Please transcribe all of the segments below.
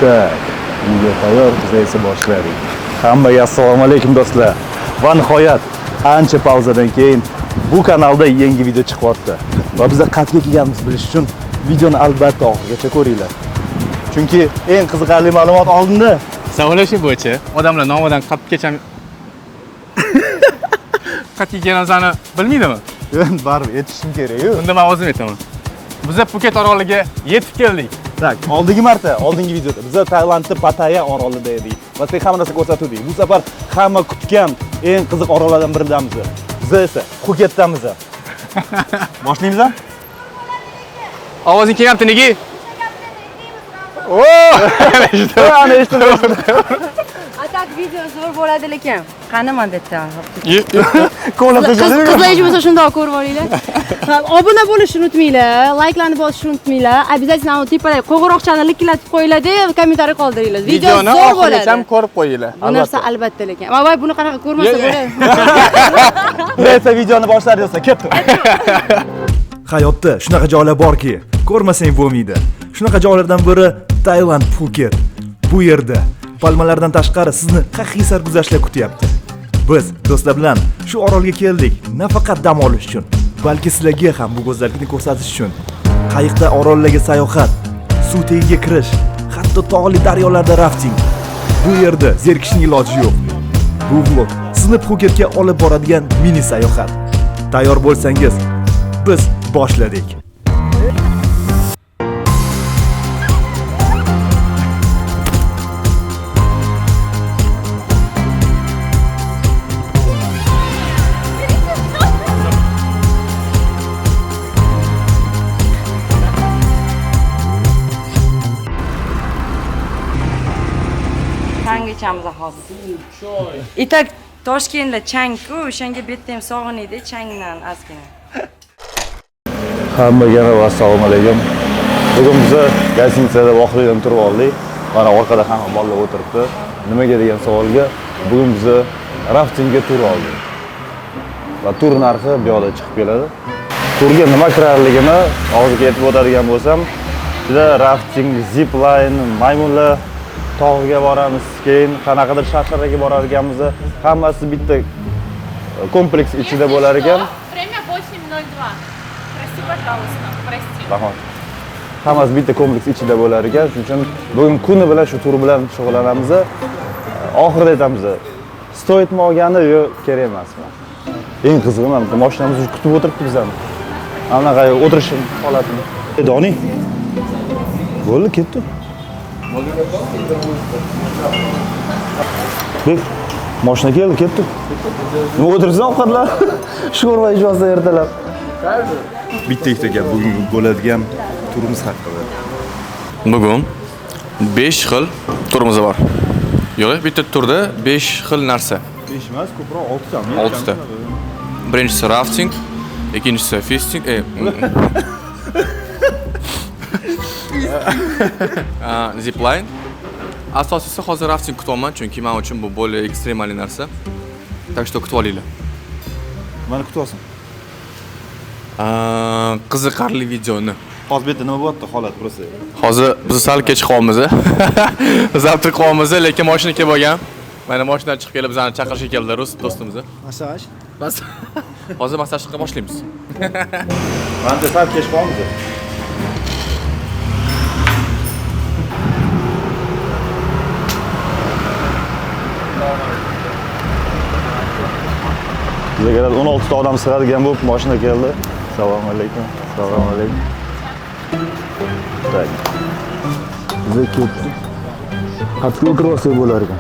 Так, video tayyor, biz esa boshladik. Hammaga assalomu alaykum do'stlar. Va nihoyat ancha pauzadan keyin bu kanalda yangi video chiqyapti. Va biz qayerga kelganimizni bilish uchun videoni albatta oxirigacha ko'ringlar. Chunki eng qiziqarli ma'lumot oldinda. Savolashing bo'yicha odamlar nomidan qatgacha qatga kelganimizni bilmaydimi? Baribir aytishim kerak-ku. Unda men o'zim aytaman. Biz Phuket oroliga yetib keldik. Так, oldingi marta, oldingi videoda biz Tailandda Pattaya orolida edik va sizga hamma narsa ko'rsatuvdik. Bu safar hamma kutgan eng qiziq orollardan biridamiz. Biz esa Phuketdamiz. Boshlaymiz? Ovozing kelyapti nega? Ana eshitdim. A так video zo'r bo'ladi lekin. Qani mana bu yerda? Ko'lab Qizlar hech bo'lmasa shundoq ko'rib olinglar. Ha, obuna bo'lishni unutmanglar, layklarni bosishni unutmanglar. Обязательно anavi tepadagi qo'ng'iroqchani liklatib qo'yinglar-da, kommentariy qoldiringlar. Video Videoni zo'r oxirigacha bo'ladi. ko'rib qo'yinglar. Bu narsa albatta lekin. Voy, buni qanaqa ko'rmasa bo'ladi. Biz videoni boshladik do'stlar, ketdik. Hayotda shunaqa joylar borki, ko'rmasang bo'lmaydi. Shunaqa joylardan biri Tailand Phuket. Bu yerda palmalardan tashqari sizni haqiqiy sarguzashtlar kutyapti. Biz do'stlar bilan shu orolga keldik, nafaqat dam olish uchun, balki sizlarga ham bu go'zallikni ko'rsatish uchun. Qayiqda orollarga sayohat, suv tagiga kirish, hatto tog'li daryolarda rafting. Bu yerda zerikishning iloji yo'q. Bu vlog sizni Phuketga olib boradigan mini sayohat. Tayyor bo'lsangiz, biz boshladik. Chang ichamiz hozir. Itak Toshkentda chang-ku, o'shanga bu yerda ham sog'inaydi changdan ozgina. Hammaga assalomu alaykum. Bugun biz gостиницада vaqtlidan turib oldik. Mana orqada hamma bolalar o'tiribdi. Nimaga degan savolga bugun biz raftingga tur oldik. Va tur narxi bu yoqda chiqib keladi. Turga nima kirarligini hozir aytib o'tadigan bo'lsam, juda rafting, zip line, maymunlar tog'iga boramiz, keyin qanaqadir sharsharaga borar ekanmiz. Hammasi bitta kompleks ichida bo'lar ekan. Время 8:02. Прости, пожалуйста, прости. Rahmat. Hammasi bitta kompleks ichida bo'lar ekan. Shuning uchun bugun kuni bilan shu tur bilan shug'ullanamiz. Oxirida aytamiz. Стоит mi olgani yo kerak emasmi? Eng qizig'i mana bu mashinamiz уже kutib o'tiribdi bizani. Mana bunaqa o'tirish holatini. Doni. Bo'ldi, ketdi. Bek, mashina keldi, ketdi. Nima o'tiribsan ovqatlar? Sho'rva ichib ertalab. Bitta ikkita gap bugungi bo'ladigan turimiz haqida. Bugun 5 xil turimiz bor. Yo'q, bitta turda 5 xil narsa. 5 emas, ko'proq 6 ta. 6 ta. Birinchisi rafting, ikkinchisi fisting, zipline. Asosiysi hozir rafting kutyapman, chunki men uchun bu более ekstremalli narsa. Так что kutib olinglar. Mana kutyapsan. Qiziqarli videoni. Hozir bu yerda nima bo'lyapti holat просто? Hozir biz sal kech qolyapmiz. Завтрак qilyapmiz, lekin mashina kelib olgan. Mana mashinadan chiqib kelib bizani chaqirishga keldi rus do'stimiz. Massaj. Bas. Hozir massaj qila boshlaymiz. Mana sal kech qolamiz. Bizga 16 ta odam sig'adigan bo'lib mashina keldi. Assalomu alaykum. Assalomu alaykum. Так. Biza ketdik. Qayerga o'tirib olsak bo'lar ekan?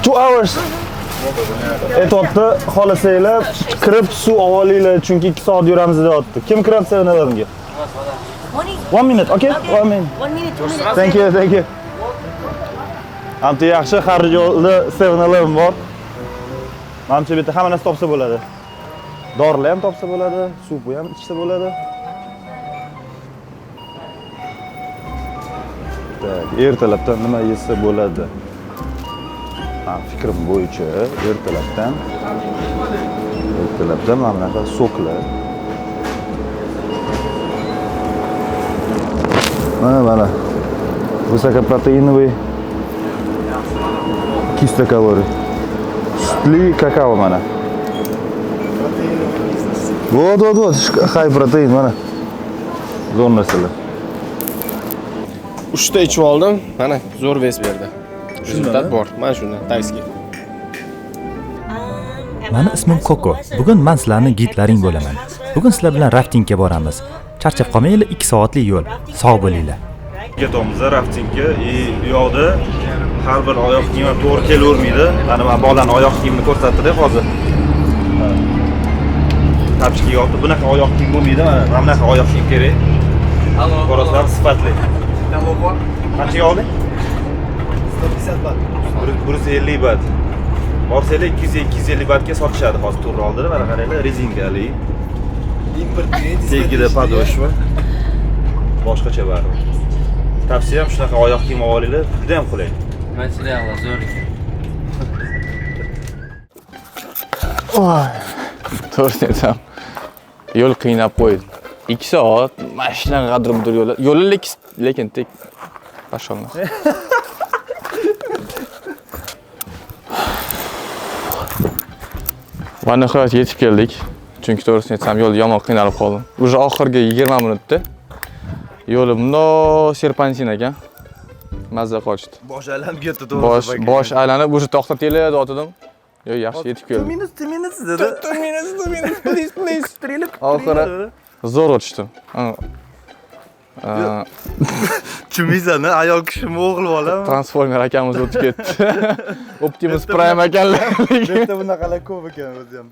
2 hours. Aytyapti, xohlasanglar kirib suv olinglar, chunki 2 soat yuramiz deyapti. Kim kiradi 7-Elevenga? 1 minute, okay? 1 minute. 1 minute, 2 minute. Thank you, thank you. Amti yaxshi, har yo'lda 7-Eleven bor. Manimcha bu yerda hamma narsa topsa bo'ladi. Dorilar ham topsa bo'ladi, suv ham ichsa bo'ladi. Tak, ertalabdan nima yesa bo'ladi? Ha, fikrim bo'yicha ertalabdan mana bunaqa soklar Mana, mana. Высокопротеиновый, 200 kaloriya. Sutli kakao mana. Вот, вот, вот, high protein mana. Zo'r narsalar. Uchta ichib oldim. Mana zo'r вес berdi. Результат bor. Mana shundan, тайский. Mani ismim Koko. Bugun man sizlarni gidlaring bo'laman. Bugun sizlar bilan raftingga boramiz. Charchab qolmanglar, 2 soatlik yo'l. Sog' bo'linglar. Ketyapmiz raftingga и u yoqda har bir oyoq kiyimi to'g'ri kelavermaydi. Mana man bolani oyoq kiyimini ko'rsatdi hozir. Тапочка yopdi. Bunaqa oyoq kiyim bo'lmaydi. Mana bunaqa oyoq kiyim kerak. Ko'rasizlar, sifatli. Qanchaga olding? 150 bat. 150 bat. Borsanglar 200 250 batga sotishadi hozir turni oldida. Mana qaranglar, rezinkali. Tagida подошва. Boshqacha baribir. Tavsiyam, shunaqa oyoq kiyim olib olinglar, juda ham qulay. Materiali zo'r ekan. To'g'risini aytsam, yo'l qiynab qo'ydi. 2 soat mana shunaqa g'adir-budir yo'llar. Yo'li lekin tek пошел нахуй. Va nihoyat yetib keldik. Chunki to'g'risini aytsam, yo'lda yomon qiynalib qoldim. Уже oxirgi 20 minutda yo'li bundoq serpantin ekan. Mazza qochdi. Bosh aylanib ketdi. Bosh aylanib, уже to'xtatinglar deyotgandim. Yo'q, yaxshi yetib keldim. 2 minutes, 2 minutes dedi. 2 minutes, 2 minutes, please, please. Oxiri zo'r o'tishdim. Tushunmaysan, ayol kishimi, o'g'il bolami? Transformer akamiz o'tib ketdi. Optimus Prime ekanlar. Bu yerda bunaqalar ko'p ekan o'zi ham.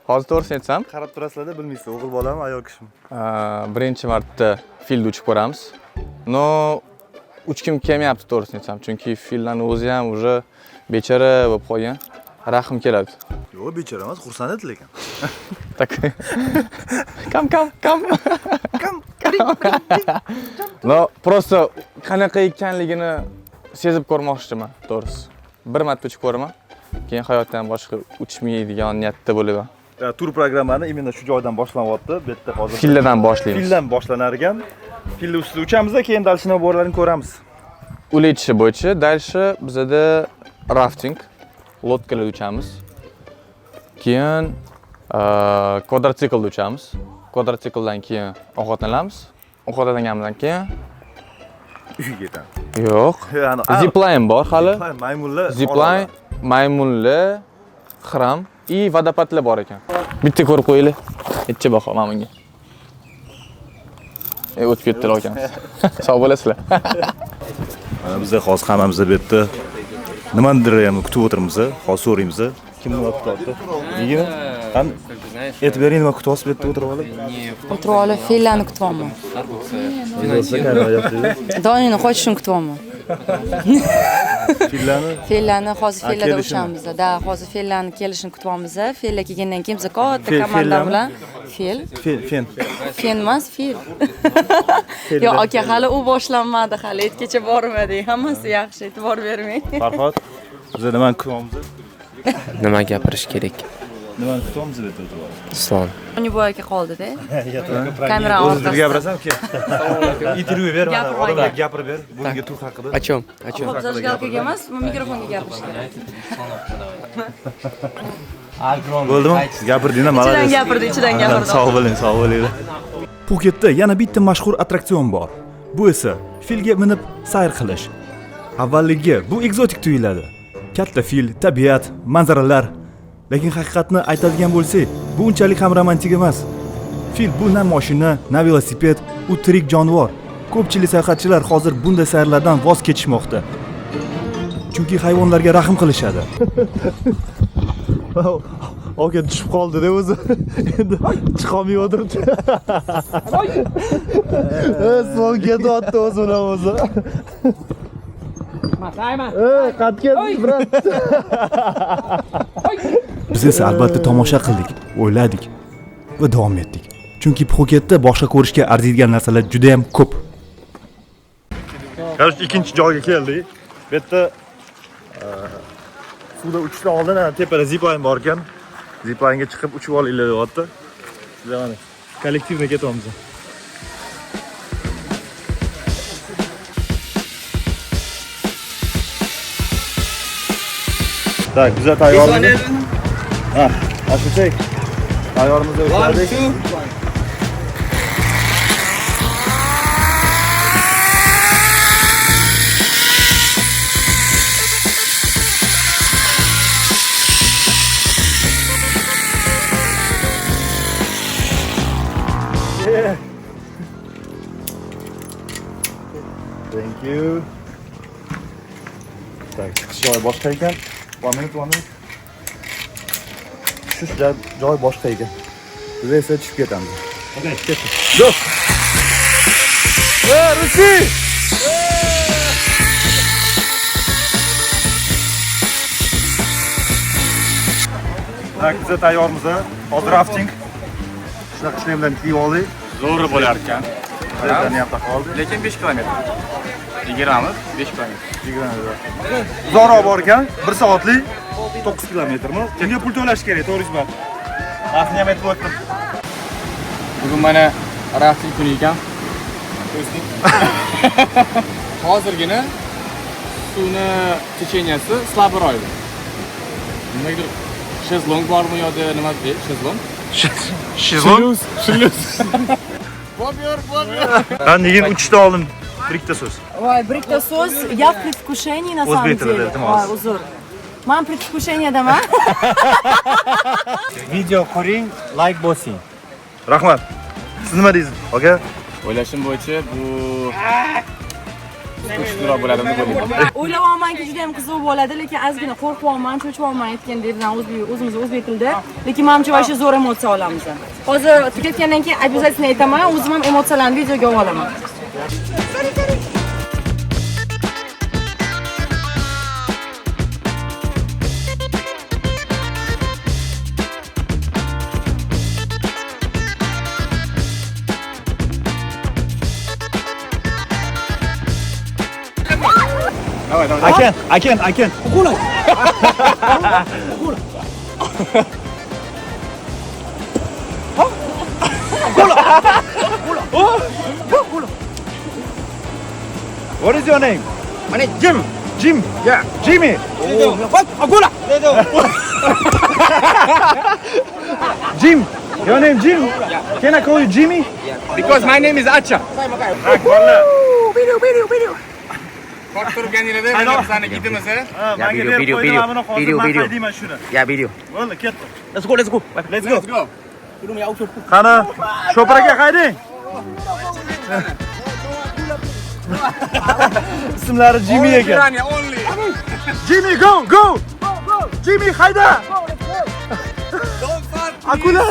Hozir to'g'risini aytsam, Qarab turasizlarda bilmaysiz, o'g'il bolami, ayol kishimi. Birinchi marta filda uchib ko'ramiz. Но, uchkim kelmayapti to'g'risini aytsam, chunki fillarning o'zi ham уже bechara bo'lib qolgan. Rahm keladi. Yo'q, bechara emas, xursand edi lekin. Так. Kam, kam, kam. Kam. Но, просто qanaqa ekanligini sezib ko'rmoqchiman, to'g'risi. Bir marta uchib ko'raman, keyin hayotdan boshqa uchmaydigan niyatda bo'laman. Tur programmani именно shu joydan boshlanyapti. Bu yerda hozir Fillardan boshlaymiz. Fildan boshlanar ekan. Filni ustida uchamiz, keyin дальше nima borlarini ko'ramiz. Uletishi bo'yicha дальше bizada rafting, лодка larda uchamiz. Keyin kvadrotsiklda uchamiz. Kvadrotsikldan keyin ovqatlanamiz. Ovqatlanganimizdan keyin Uyga ketamiz. Yo'q. Zipline bor hali. Zipline, maymunlar. Zipline, maymunlar, xram и водопад lar bor ekan. Bitta ko'rib qo'yinglar. Necha baho mana bunga? O'tib ketdilar akamiz. Sog' bo'lasizlar. Mana biz hozir hammamiz bu yerda nimanidir ham kutib o'tiribmiz. Hozir so'raymiz. Kim nima kutyapti? Yigit, qani aytib bering, nima kutyapsiz bu yerda o'tirib olib? O'tirib olib fillarni kutyapman. Donini qochishini kutyapman. Fillarni? Fillarni hozir fillarda Kelishini. uchamiz. Da, hozir fillarni kelishini kutyapmiz. Fillar kelgandan keyin biz katta komanda Fillarmi? bilan fil. Fil, fen. Fen emas, fil. Yo'q, aka, hali u boshlanmadi, hali etgacha bormadik. Hammasi yaxshi, e'tibor bermang. Farhod, biz nimani kutyapmiz? Nima gapirish kerak? Nimani kutyapmiz bu yerda o'tirib olib? Islom. Uni aka qoldi-da. Kamera O'zi orqasida. gapirasan, kel. Intervyu ber mana, Gapirma, odamlarga gap. gapirib ber bugungi tur haqida. О чем? О чем? Xo'p, зажигалка ga emas, mikrofonga gapirish kerak. Bo'ldimi? Gapirdingmi? Ichidan Молодец. gapirdi, ichidan gapirdi. Sog' bo'ling, sog' bo'linglar. Pxuketda yana bitta mashhur attraksion bor. Bu esa filga minib sayr qilish. Avvaliga bu ekzotik tuyuladi. Katta fil, tabiat, manzaralar. Lekin haqiqatni aytadigan bo'lsak, bu unchalik ham romantik emas. Fil bu na mashina, na velosiped, u tirik jonivor. Ko'pchilik sayohatchilar hozir bunday sayrlardan voz kechishmoqda. Chunki hayvonlarga rahm qilishadi. Aka tushib qoldi-da o'zi. Endi chiqolmay o'tiribdi. Islom ketyapti o'zi bilan o'zi. Ey, qayerga брат? Biz esa albatta tomosha qildik, o'yladik va davom etdik. Chunki Pxuketda boshqa ko'rishga arziydigan narsalar juda ham ko'p. Короче, ikkinchi joyga keldik. Bu yerda suvda uchishdan oldin ana tepada zipline bor ekan. Ziplinega chiqib uchib olinglar deyapti. Biz mana коллективно ketyapmiz. Так, biza tayyormiz. Ha, ashulchak. Tayyormiz deb ishladik. Yeah. Thank you. Так, chiqish joyi boshqa ekan. 1 minute, 1 minute. Tushish joyi boshqa ekan. Biz esa tushib ketamiz. Okay, ketdik. Go. Rusi! Так, biz tayyormiz. Hozir rafting. Shunaqa shlemlarni kiyib oldik. Zo'r bo'lar ekan. Bizlarni ham taqib oldik. Lekin 5 kilometr. 20 5 kilometr. 20. Uzoqroq bor ekan, 1 soatlik 9 kilometrmi? Unga pul to'lash kerak, 400 baht. Narxini ham aytib o'tdim. Bugun mana rafting kuni ekan. Hozirgina suvni techeniyasi slabroq edi. Nimagadir shezlong bormi yoki nima deydi? Shezlong? Shezlong? Shlyuz. Bobyor, bobyor. Ben nega uchishda oldim bir ikkita so'z. Voy, bir ikkita so'z. Я в предвкушении на самом O'zbek tilida, деле. iltimos. Voy, uzr. Men предвкушениеdaman. Video ko'ring, like bosing. Rahmat. Siz nima deysiz, aka? O'ylashim bo'yicha bu kuchliroq bo'ladi deb o'ylayman. O'ylayapmanki juda ham qiziq bo'ladi, lekin ozgina qo'rqyapman, cho'chiyapman aytgandek bizdan o'zimiz o'zbek tilida. Lekin menimcha вообще zo'r emotsiya olamiz. Hozir tugatgandan keyin обязательно aytaman, o'zim ham emotsiyalarni videoga olaman. Aken, aken, aken. What is your name? My name Jim. Jim. Yeah. Jimmy. What? Agula. Jim. Your name Jim? Yeah. Can I call you Jimmy? Yeah. Because my name is Acha. Tak, bolalar. Video, video, video. Ko'rib turganinglarda mana bizani gidimiz, Ha, menga berib video, qo'ydi, video. mana buni hozir Video, men video. haydayman shuni. Ya video. Bo'ldi, ketdik. Let's go, let's go. Let's go. Let's go. Qani, Shopir aka haydang. Ismlari Jimmy ekan. Piranya only. Jimmy go, go. Jimmy hayda. Akula.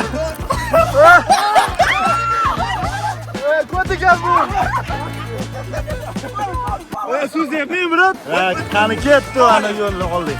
Ko't ekan bu. So'z gaping, brat. Ha, qani ketdi, ana yo'lni oldik.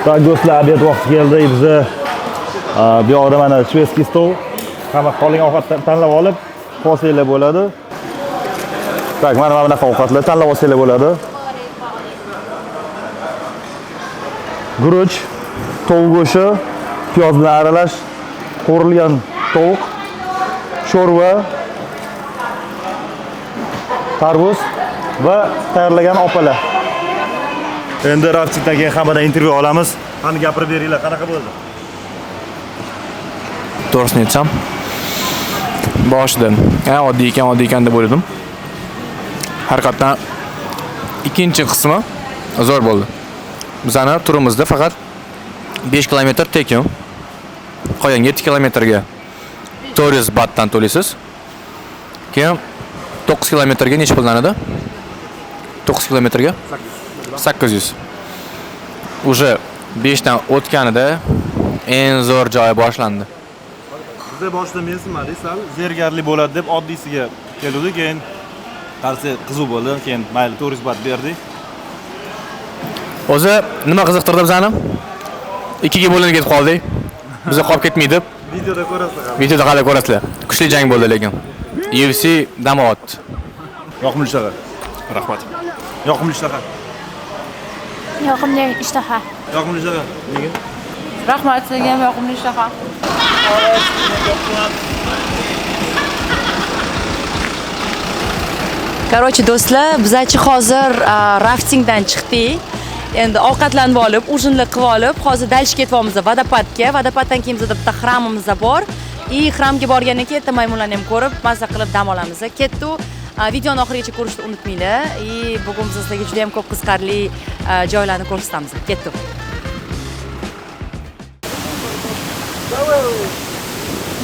Так, do'stlar, obed vaqti keldi. Biza bu yoqda mana шведский stol. Hamma qolgan ovqatdan tanlab olib, olsanglar bo'ladi. Так, mana bunaqa ovqatlar tanlab olsanglar bo'ladi. Guruch, tovuq go'shti, piyoz bilan aralash qovurilgan tovuq, sho'rva, tarvuz va tayyorlagan opalar. Endi raftingdan keyin hammadan intervyu olamiz. Qani gapirib beringlar, qanaqa bo'ldi? To'g'risini aytsam, boshida oddiy ekan, oddiy ekan deb o'yladim. Haqiqatan ikkinchi qismi zo'r bo'ldi. Bizani turimizda faqat 5 kilometr tekin. Qolgan 7 kilometrga 400 batdan to'laysiz. Keyin 9 kilometrga necha puldan edi? 9 kilometrga 800. Уже 5 dan o'tganida eng zo'r joyi boshlandi. Biza boshida mensimadik, sal zerikarli bo'ladi deb oddiysiga keluvdik, keyin qarshi qiziq bo'ldi, keyin mayli 400 bat berdik. O'zi nima qiziqtirdi bizani? 2ga bo'linib ketib qoldik. Biza qolib ketmaydi deb. Videoda ko'rasizlar. Videoda hali ko'rasizlar. Kuchli jang bo'ldi lekin. UFC dam olyapti. Yoqimli ishtaha. Rahmat. Yoqimli ishtaha. Yoqimli ishtaha. Yoqimli ishtaha. Nega? Rahmat, sizga ham yoqimli ishtaha. Короче, do'stlar, bizachi hozir raftingdan chiqdik. Endi ovqatlanib olib, ujinlar qilib olib, hozir дальше ketyapmiz vodopadga. Vodopaddan keyin bizda bitta xramimiz bor. И xramga borgandan keyin erta maymunlarni ham ko'rib, maza qilib dam olamiz. Ketdi. Videoni oxirigacha ko'rishni unutmanglar. И bugun biz sizlarga juda ham ko'p qiziqarli joylarni ko'rsatamiz. Ketdi.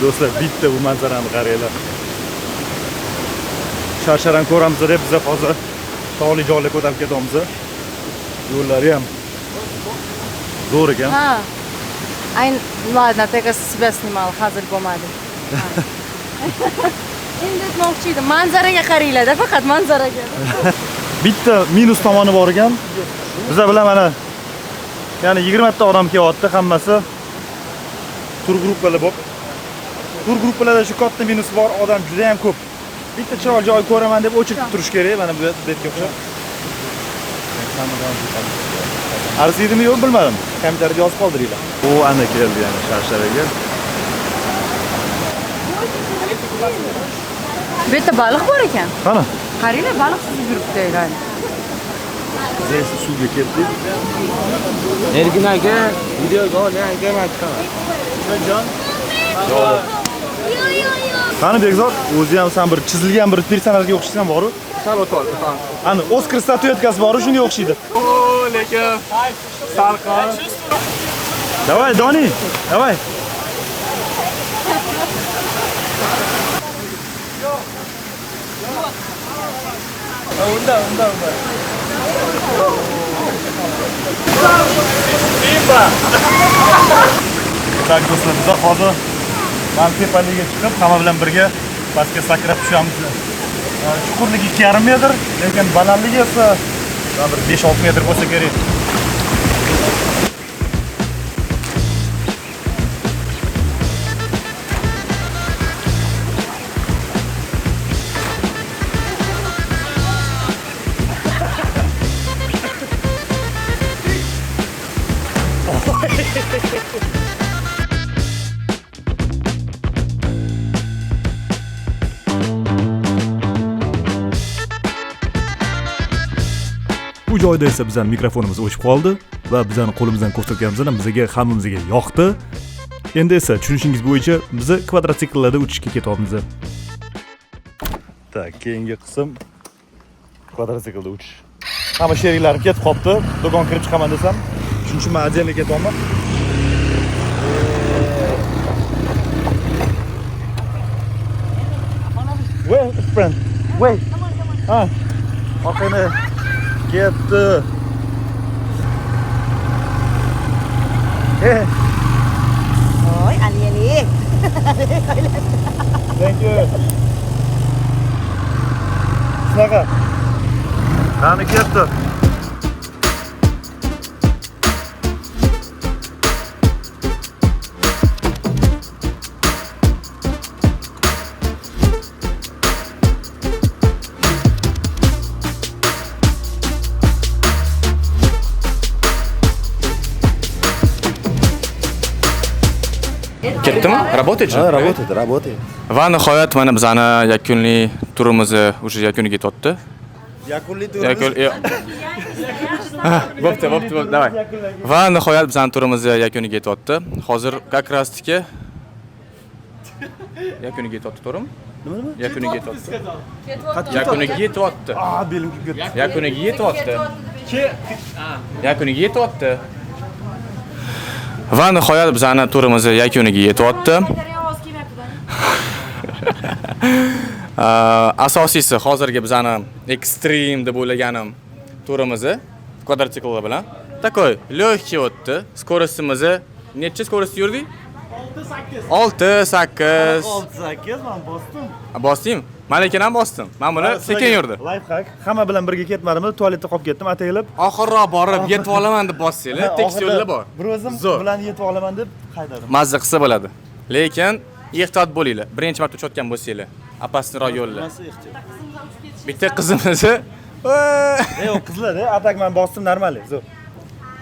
Do'stlar, bitta bu manzarani qaranglar. Sharsharan ko'ramiz deb biz hozir tog'li joylarga ko'tarib ketamiz. Yo'llari ham zo'r ekan. Ha. Ay, ладно, ты себя снимал, hazil bo'lmadi. Endi aytmoqchi edim, manzaraga qaranglar-da, faqat manzaraga. Bitta minus tomoni bor ekan. Bizlar bilan mana ya'ni 20 ta odam kelyapti, hammasi tur gruppalar bo'lib. Tur gruppalarda shu katta minus bor, odam juda ham ko'p. Bitta chiroyli joy ko'raman deb o'chirib turish kerak, mana bu betga o'xshab. Arziydimi yo'q bilmadim. Kommentariyada yozib qoldiringlar. U ana keldi yana sharsharaga. Bu yerda baliq bor ekan. Qani? Qaranglar, baliq suzib yuribdi aylan. Biz esa suvga ketdik. Erkin aka, videoga oling aka, men chiqaman. Qani Bekzod, o'zi ham san bir chizilgan bir personajga o'xshaysan boru. Sal o'tib ol. Ani Oskar statuetkasi boru, shunga o'xshaydi. O, lekin salqin. Давай, Doni, давай. Unda, unda, unda. Simba. Tak do'stlar, biz hozir mana tepaligiga chiqib, hamma bilan birga pastga sakrab tushamiz. Chuqurligi 2,5 metr, lekin balandligi esa bir 5-6 metr bo'lsa kerak. Bu joyda esa bizning mikrofonimiz o'chib qoldi va bizning qo'limizdan ko'rsatganimizdan bizga hammamizga yoqdi. Endi esa tushunishingiz bo'yicha biz kvadrotsikllarda uchishga ketyapmiz. Tak, keyingi qism kvadrotsiklda uchish. Hamma sheriklarim ketib qolibdi. Do'kon kirib chiqaman desam, shuning uchun men отдельно ketyapman. Wait, friend. Wait. Ha. Orqangda ketdi. Oy, Ali Ali. Thank you. Shunaqa. Qani ketdi. Ketdimi? Работает же? Ha, работает, работает. Va nihoyat mana bizani yakunli turimizni уже yakuniga yetyapti. Yakunli Yakun. Bo'pti, bo'pti, bo'pti, давай. Va nihoyat bizani turimiz yakuniga yetyapti. Hozir как раз таки yakuniga yetyapti, to'g'rimi? Nima nima? Yakuniga yetyapti. Yakuniga yetyapti. Ah, belim kuyib ketdi. Yakuniga yetyapti. Yakuniga yetyapti. Va nihoyat bizani turimiz yakuniga yetyapti. Asosiysi hozirgi bizani ekstrem deb o'ylaganim turimizni kvadrotsikllar bilan такой легкий o'tdi. Скоростimizni necha скорость yurdik? 6 8. 6-8 men bosdim. Bosdingmi? Men lekin ham bosdim. Men buni sekin yurdi. Life hack. Hamma bilan birga ketmadim, tualetda qolib ketdim ataylab. Oxirroq borib yetib olaman deb bossanglar, tekis yo'llar bor. Bir o'zim bilan yetib olaman deb haydadim. Mazza qilsa bo'ladi. Lekin ehtiyot bo'linglar. Birinchi marta uchayotgan bo'lsanglar, опасный roq yo'llar. Bitta qizimizni Yo'q, qizlar, а так men bosdim normal, zo'r.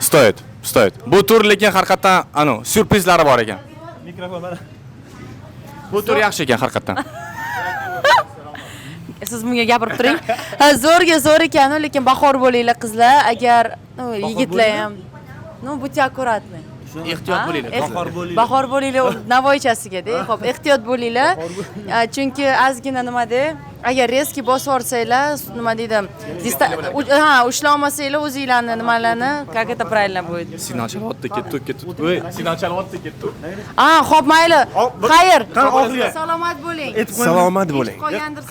Стоит, стоит. Bu tur lekin haqiqatan anu syurprizlari bor ekan. Mikrofon mana. Bu tur yaxshi ekan haqiqatan. Siz bunga gapirib turing. Ha, zo'rga zo'r ekan, lekin bahor bo'linglar qizlar, agar ну, yigitlar ham. Ну, будьте аккуратны. Ehtiyot bo'linglar. Bahor bo'linglar. Bahor bo'linglar Navoiychasiga-da. Xo'p, ehtiyot bo'linglar. Chunki ozgina nimada, agar резкий bosib yuborsanglar, nima deydi? Ha, ushlay olmasanglar o'zinglarni nimalarni, как это правильно будет? Signal chalyapti, ketdik, ketdik. Voy, signal chalyapti, ketdik. A, xo'p, mayli. Xayr. Qani oxiriga. Salomat bo'ling. Salomat bo'ling.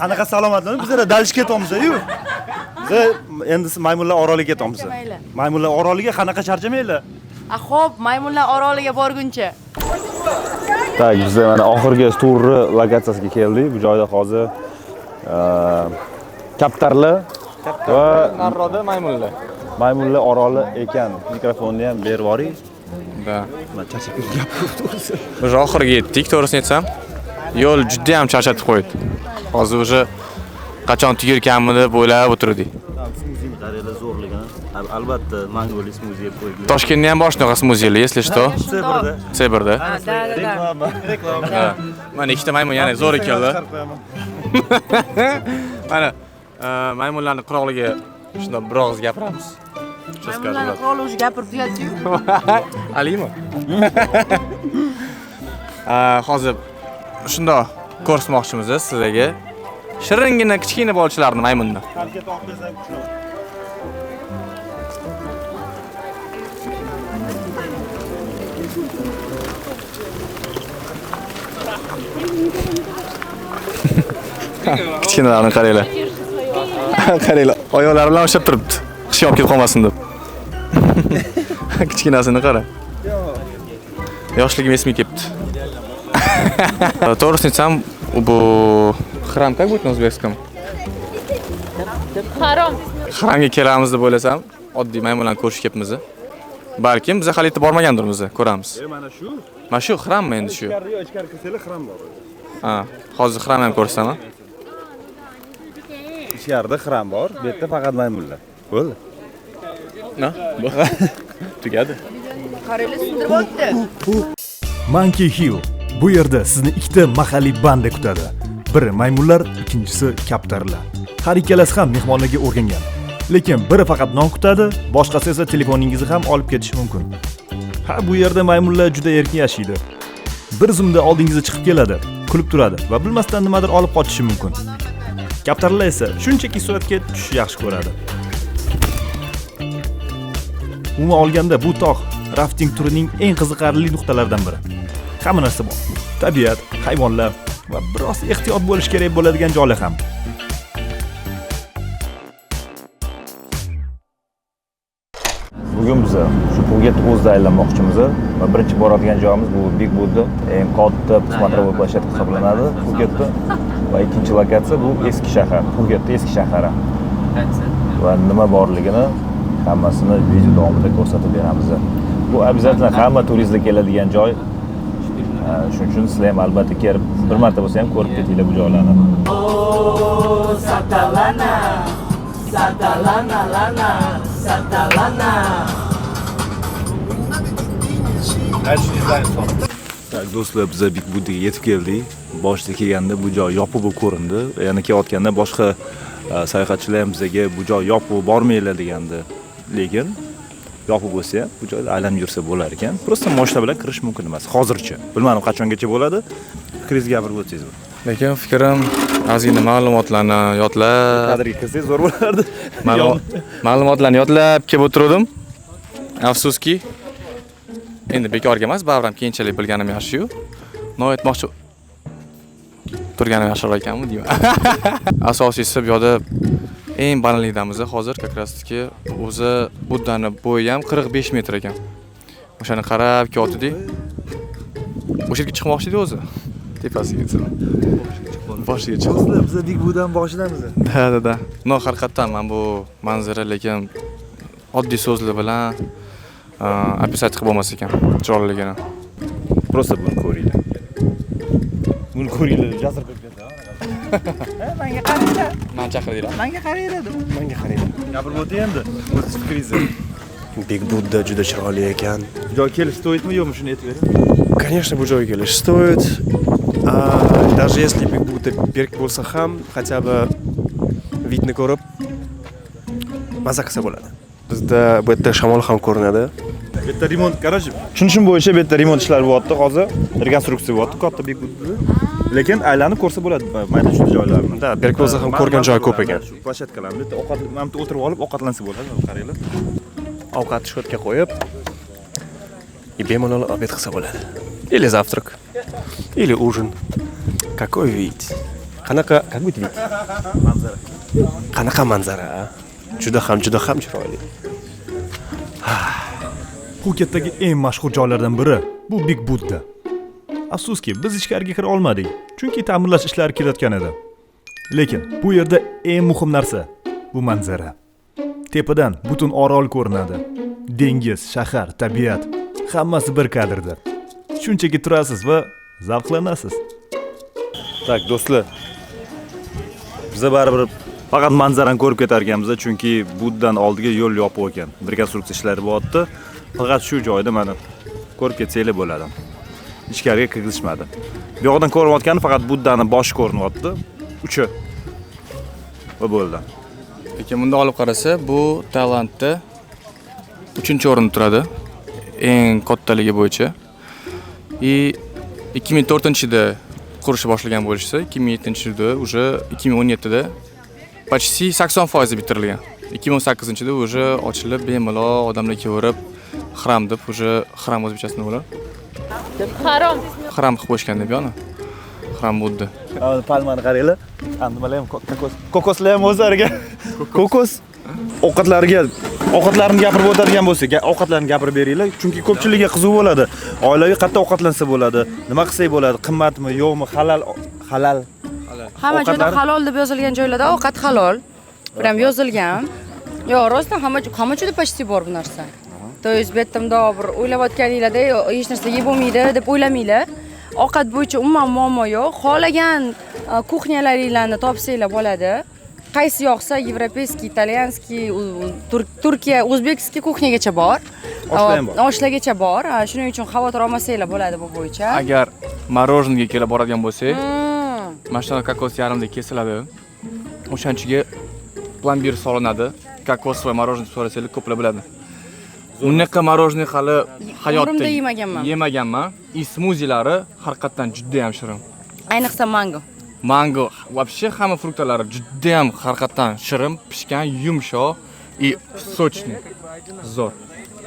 Qanaqa salomatlanib, bizlar dalishga ketyapmiz-yu. Biz endi maymunlar oroliga ketamiz. Maymunlar oroliga qanaqa charchamanglar? A, xo'p, maymunlar oroliga borguncha. Так, biz mana oxirgi turni lokatsiyasiga keldik. Bu joyda hozir kaptarlar va Narroda maymunlar. Maymunlar oroli ekan. Mikrofonni ham berib yuboring. Da. Men charchab gapirib to'g'risi. Biz oxiriga yetdik, to'g'risini aytsam. Yo'l juda ham charchatib qo'ydi. Hozir уже qachon tugarkanmi deb o'ylab o'tirdik. Smuzini qaranglar zo'rligini. Albatta, mangoli smuzi yeb qo'ydik. Toshkentda ham bor shunaqa smuzilar, если что. C1da. C1da. Ha, da, da, da. Reklama, reklama. Mana ikkita maymun yana zo'r ekanlar. Mana maymunlarning qiroliga shunday bir og'iz gapiramiz. Maymunlarning qiroli уже gapirib tugadi-yu. Alimi? Hozir shundoq ko'rsatmoqchimiz sizlarga. Shiringina kichkina bolchalarni maymunni. Kichkinalarni qaranglar. Qaranglar, oyoqlari bilan ushlab turibdi. Qish olib ketib qolmasin deb. Kichkinasini qara. Yoshligim esimga kelibdi. To'g'risini aytsam, bu xram как будет на узбекском? Harom. Xramga kelamiz deb o'ylasam, oddiy maymunlarni ko'rishga kelibmiz. Balkim biz hali yetib bormagandirmiz, ko'ramiz. Mana shu. Mana shu xrammi endi shu? Ichkari kirsanglar xram bor. Ha, hozir xram ham ko'rsataman. Ichkarida xram bor, bu yerda faqat maymunlar. Bo'ldi. Na? Tugadi. Qaranglar, sindirib o'tdi. Monkey Hill. Bu yerda sizni ikkita mahalliy banda kutadi. Biri maymunlar, ikkinchisi kaptarlar. Har ikkalasi ham mehmonlarga o'rgangan. Lekin biri faqat non kutadi, boshqasi esa telefoningizni ham olib ketishi mumkin. Ha, bu yerda maymunlar juda erkin yashaydi. Bir zumda oldingizga chiqib keladi, kulib turadi va bilmasdan nimadir olib qochishi mumkin. Kaptarlar esa shunchaki suratga tushishni yaxshi ko'radi. Umuman olganda bu tog' rafting turining eng qiziqarli nuqtalaridan biri. Hamma narsa bor. Tabiat, hayvonlar va biroz ehtiyot bo'lish kerak bo'ladigan joylar ham. Bugun biz shu Phuket o'zida aylanmoqchimiz va birinchi boradigan joyimiz bu Big Buddha, eng katta смотровой площадка hisoblanadi Phuketda. Va ikkinchi lokatsiya bu eski shahar, Phuketda eski shahari. Va nima borligini hammasini video davomida ko'rsatib beramiz. Bu обязательно hamma turistlar keladigan joy. Shuning uchun sizlar ham albatta kelib bir marta bo'lsa ham ko'rib ketinglar bu joylarni. Satalana, Satalana lana, Satalana. Tak, do'stlar, biz Big Buddhaga yetib keldik. Boshida kelganda bu joy yopiq bo'lib ko'rindi. Yana kelayotganda boshqa sayohatchilar ham bizga bu joy yopiq, bormanglar degandi. Lekin yopiq bo'lsa ham bu joyda aylanib yursa bo'lar ekan. Prosta mashina bilan kirish mumkin emas hozircha. Bilmadim qachongacha bo'ladi. Fikringizni gapirib o'tsangiz. Lekin fikrim ozgina ma'lumotlarni yodlab, Kadrga kirsangiz zo'r bo'lardi. Ma'lumotlarni yodlab kelib o'tirdim. Afsuski, endi bekorga emas, baribir ham keyinchalik bilganim yaxshi-yu. No aytmoqchi turganim yaxshiroq ekanmi deyman. Asosiysi bu yoqda eng balandlikdamiz hozir, как раз таки o'zi Buddani bo'yi ham 45 metr ekan. O'shani qarab kelyotdik. O'sha yerga chiqmoqchi edi o'zi. Tepasiga chiqib. Boshiga chiqib. Do'stlar, biz Big Buddhani boshidamiz. Da, da, da. No, haqiqatdan mana bu manzara lekin oddiy so'zlar bilan описать qilib bo'lmas ekan chiroyliligini. Prosta buni ko'ringlar. Buni ko'ringlar, jasur ko'rib ketdi. Menga qaranglar. Mani chaqirdinglar. Menga qaranglar. Menga qaranglar. Gapirib o'ting endi. O'z fikringizni. Big Buddha juda chiroyli ekan. Joy kelish стоит mi, yo'qmi, shuni aytib bering. Конечно, bu joyga kelish стоит. Даже если Big Buddha berk bo'lsa ham, хотя бы вид ni ko'rib maza qilsa bo'ladi. Bizda bu yerda shamol ham ko'rinadi. Bu yerda remont, короче, tushunishim bo'yicha bu yerda remont ishlari bo'lyapti hozir. Rekonstruksiya bo'lyapti katta Big Buddha. Lekin aylanib ko'rsa bo'ladi mayda chuyda joylarini. Да, berk bo'lsa ham ko'rgan joy ko'p ekan. Shu площадка larni bu yerda ovqat, mana bu yerda o'tirib olib ovqatlansa bo'ladi, qaranglar. Ovqat shu yerga qo'yib, и bemalol обед qilsa bo'ladi. Или завтрак, или ужин. Какой вид? Qanaqa, как будет вид? Manzara. Qanaqa manzara, a? Juda ham, juda ham chiroyli. Pxuketdagi eng mashhur joylardan biri bu Big Buddha. Afsuski, biz ichkariga kira olmadik, chunki ta'mirlash ishlari ketayotgan edi. Lekin bu yerda eng muhim narsa bu manzara. Tepadan butun orol ko'rinadi. Dengiz, shahar, tabiat hammasi bir kadrda. Shunchaki turasiz va zavqlanasiz. Так, do'stlar. Biza baribir faqat manzarani ko'rib ketar ekanmiz, chunki Buddan oldiga yo'l yopiq ekan. Rekonstruksiya ishlari bo'lyapti. Faqat shu joyda mana ko'rib ketsanglar bo'ladi. Ichkariga kirgizishmadi. Bu yoqdan ko'rinayotgani faqat Buddani boshi ko'rinyapti. Uchi. Va bo'ldi. Lekin bunda olib qarasa, bu Tailandda 3-o'rinda turadi. Eng kattaligi bo'yicha. И 2004-yilda qurishni boshlagan bo'lishsa, 2007-yilda уже, 2017da почти 80% bitirilgan. 2018-yilda уже ochilib, bemalol odamlar kelaverib, храм deb, уже храм o'zbekchasi nima bo'ladi? Harom. Храм qilib qo'yishgan deb yoni. Храм Будды. Palmani qaranglar. Nimalar ham, kokos. Kokoslar ham o'zlariga. Kokos ovqatlariga, ovqatlarini gapirib o'tadigan bo'lsak, ovqatlarni gapirib beringlar, chunki ko'pchilikka qiziq bo'ladi. Oilaviy qayerda ovqatlansa bo'ladi, nima qilsak bo'ladi, qimmatmi, yo'qmi, halal, halal. Hamma joyda Ovqatlari- halol deb yozilgan joylarda ovqat halol. Prям yozilgan. Yo'q, rostdan hamma joyda почти bor bu narsa. То есть bu yerda bundoq bir o'ylayotganinglarda hech narsa yeb bo'lmaydi deb o'ylamanglar. Ovqat bo'yicha umuman muammo yo'q. Xohlagan кухня laringlarni topsanglar bo'ladi. Qaysi yoqsa, европейский, итальянский, Turkiya, узбекский кухня gacha bor. Oshlar ham bor. Oshlargacha bor. Ha, shuning uchun xavotir olmasanglar bo'ladi bu bo'yicha. Agar мороженое ga kelib boradigan bo'lsak, mana shunaqa kokos yarimda kesiladi. O'shanchiga plombir solinadi. Кокосовый мороженое so'rasanglar, ko'plar biladi. Unaqa мороженое hali hayotda Umrimda yemaganman. Yemaganman. И smuzilari haqiqatdan juda ham shirin. Ayniqsa mango. Mango, вообще hamma фрукт lari juda ham haqiqatdan shirin, pishgan, yumshoq и сочный. Zo'r.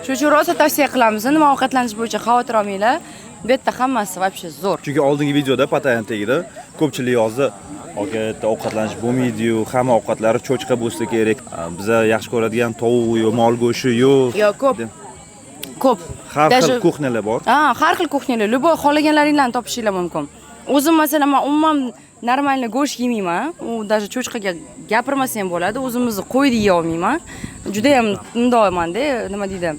Shuning uchun rosa tavsiya qilamiz. Nima, ovqatlanish bo'yicha xavotir olmanglar. Bu yerda hammasi вообще zo'r. Chunki oldingi videoda Pattaya tagida ko'pchilik yozdi, aka, yerda ovqatlanish bo'lmaydi-yu, hamma ovqatlari cho'chqa bo'lsa kerak. Biza yaxshi ko'radigan tovuq yo'q, mol go'shti yo'q. Yo'q, ko'p. Ko'p. Har xil кухня lar bor. Ha, har xil кухня lar, любой xohlaganlaringlarni topishinglar mumkin. O'zim, masalan, man umuman нормальный go'sht yemayman. U даже cho'chqaga gapirmasa ham bo'ladi. O'zimizni qo'yni yeya olmayman. Juda ham mundoqmanda, nima deydi?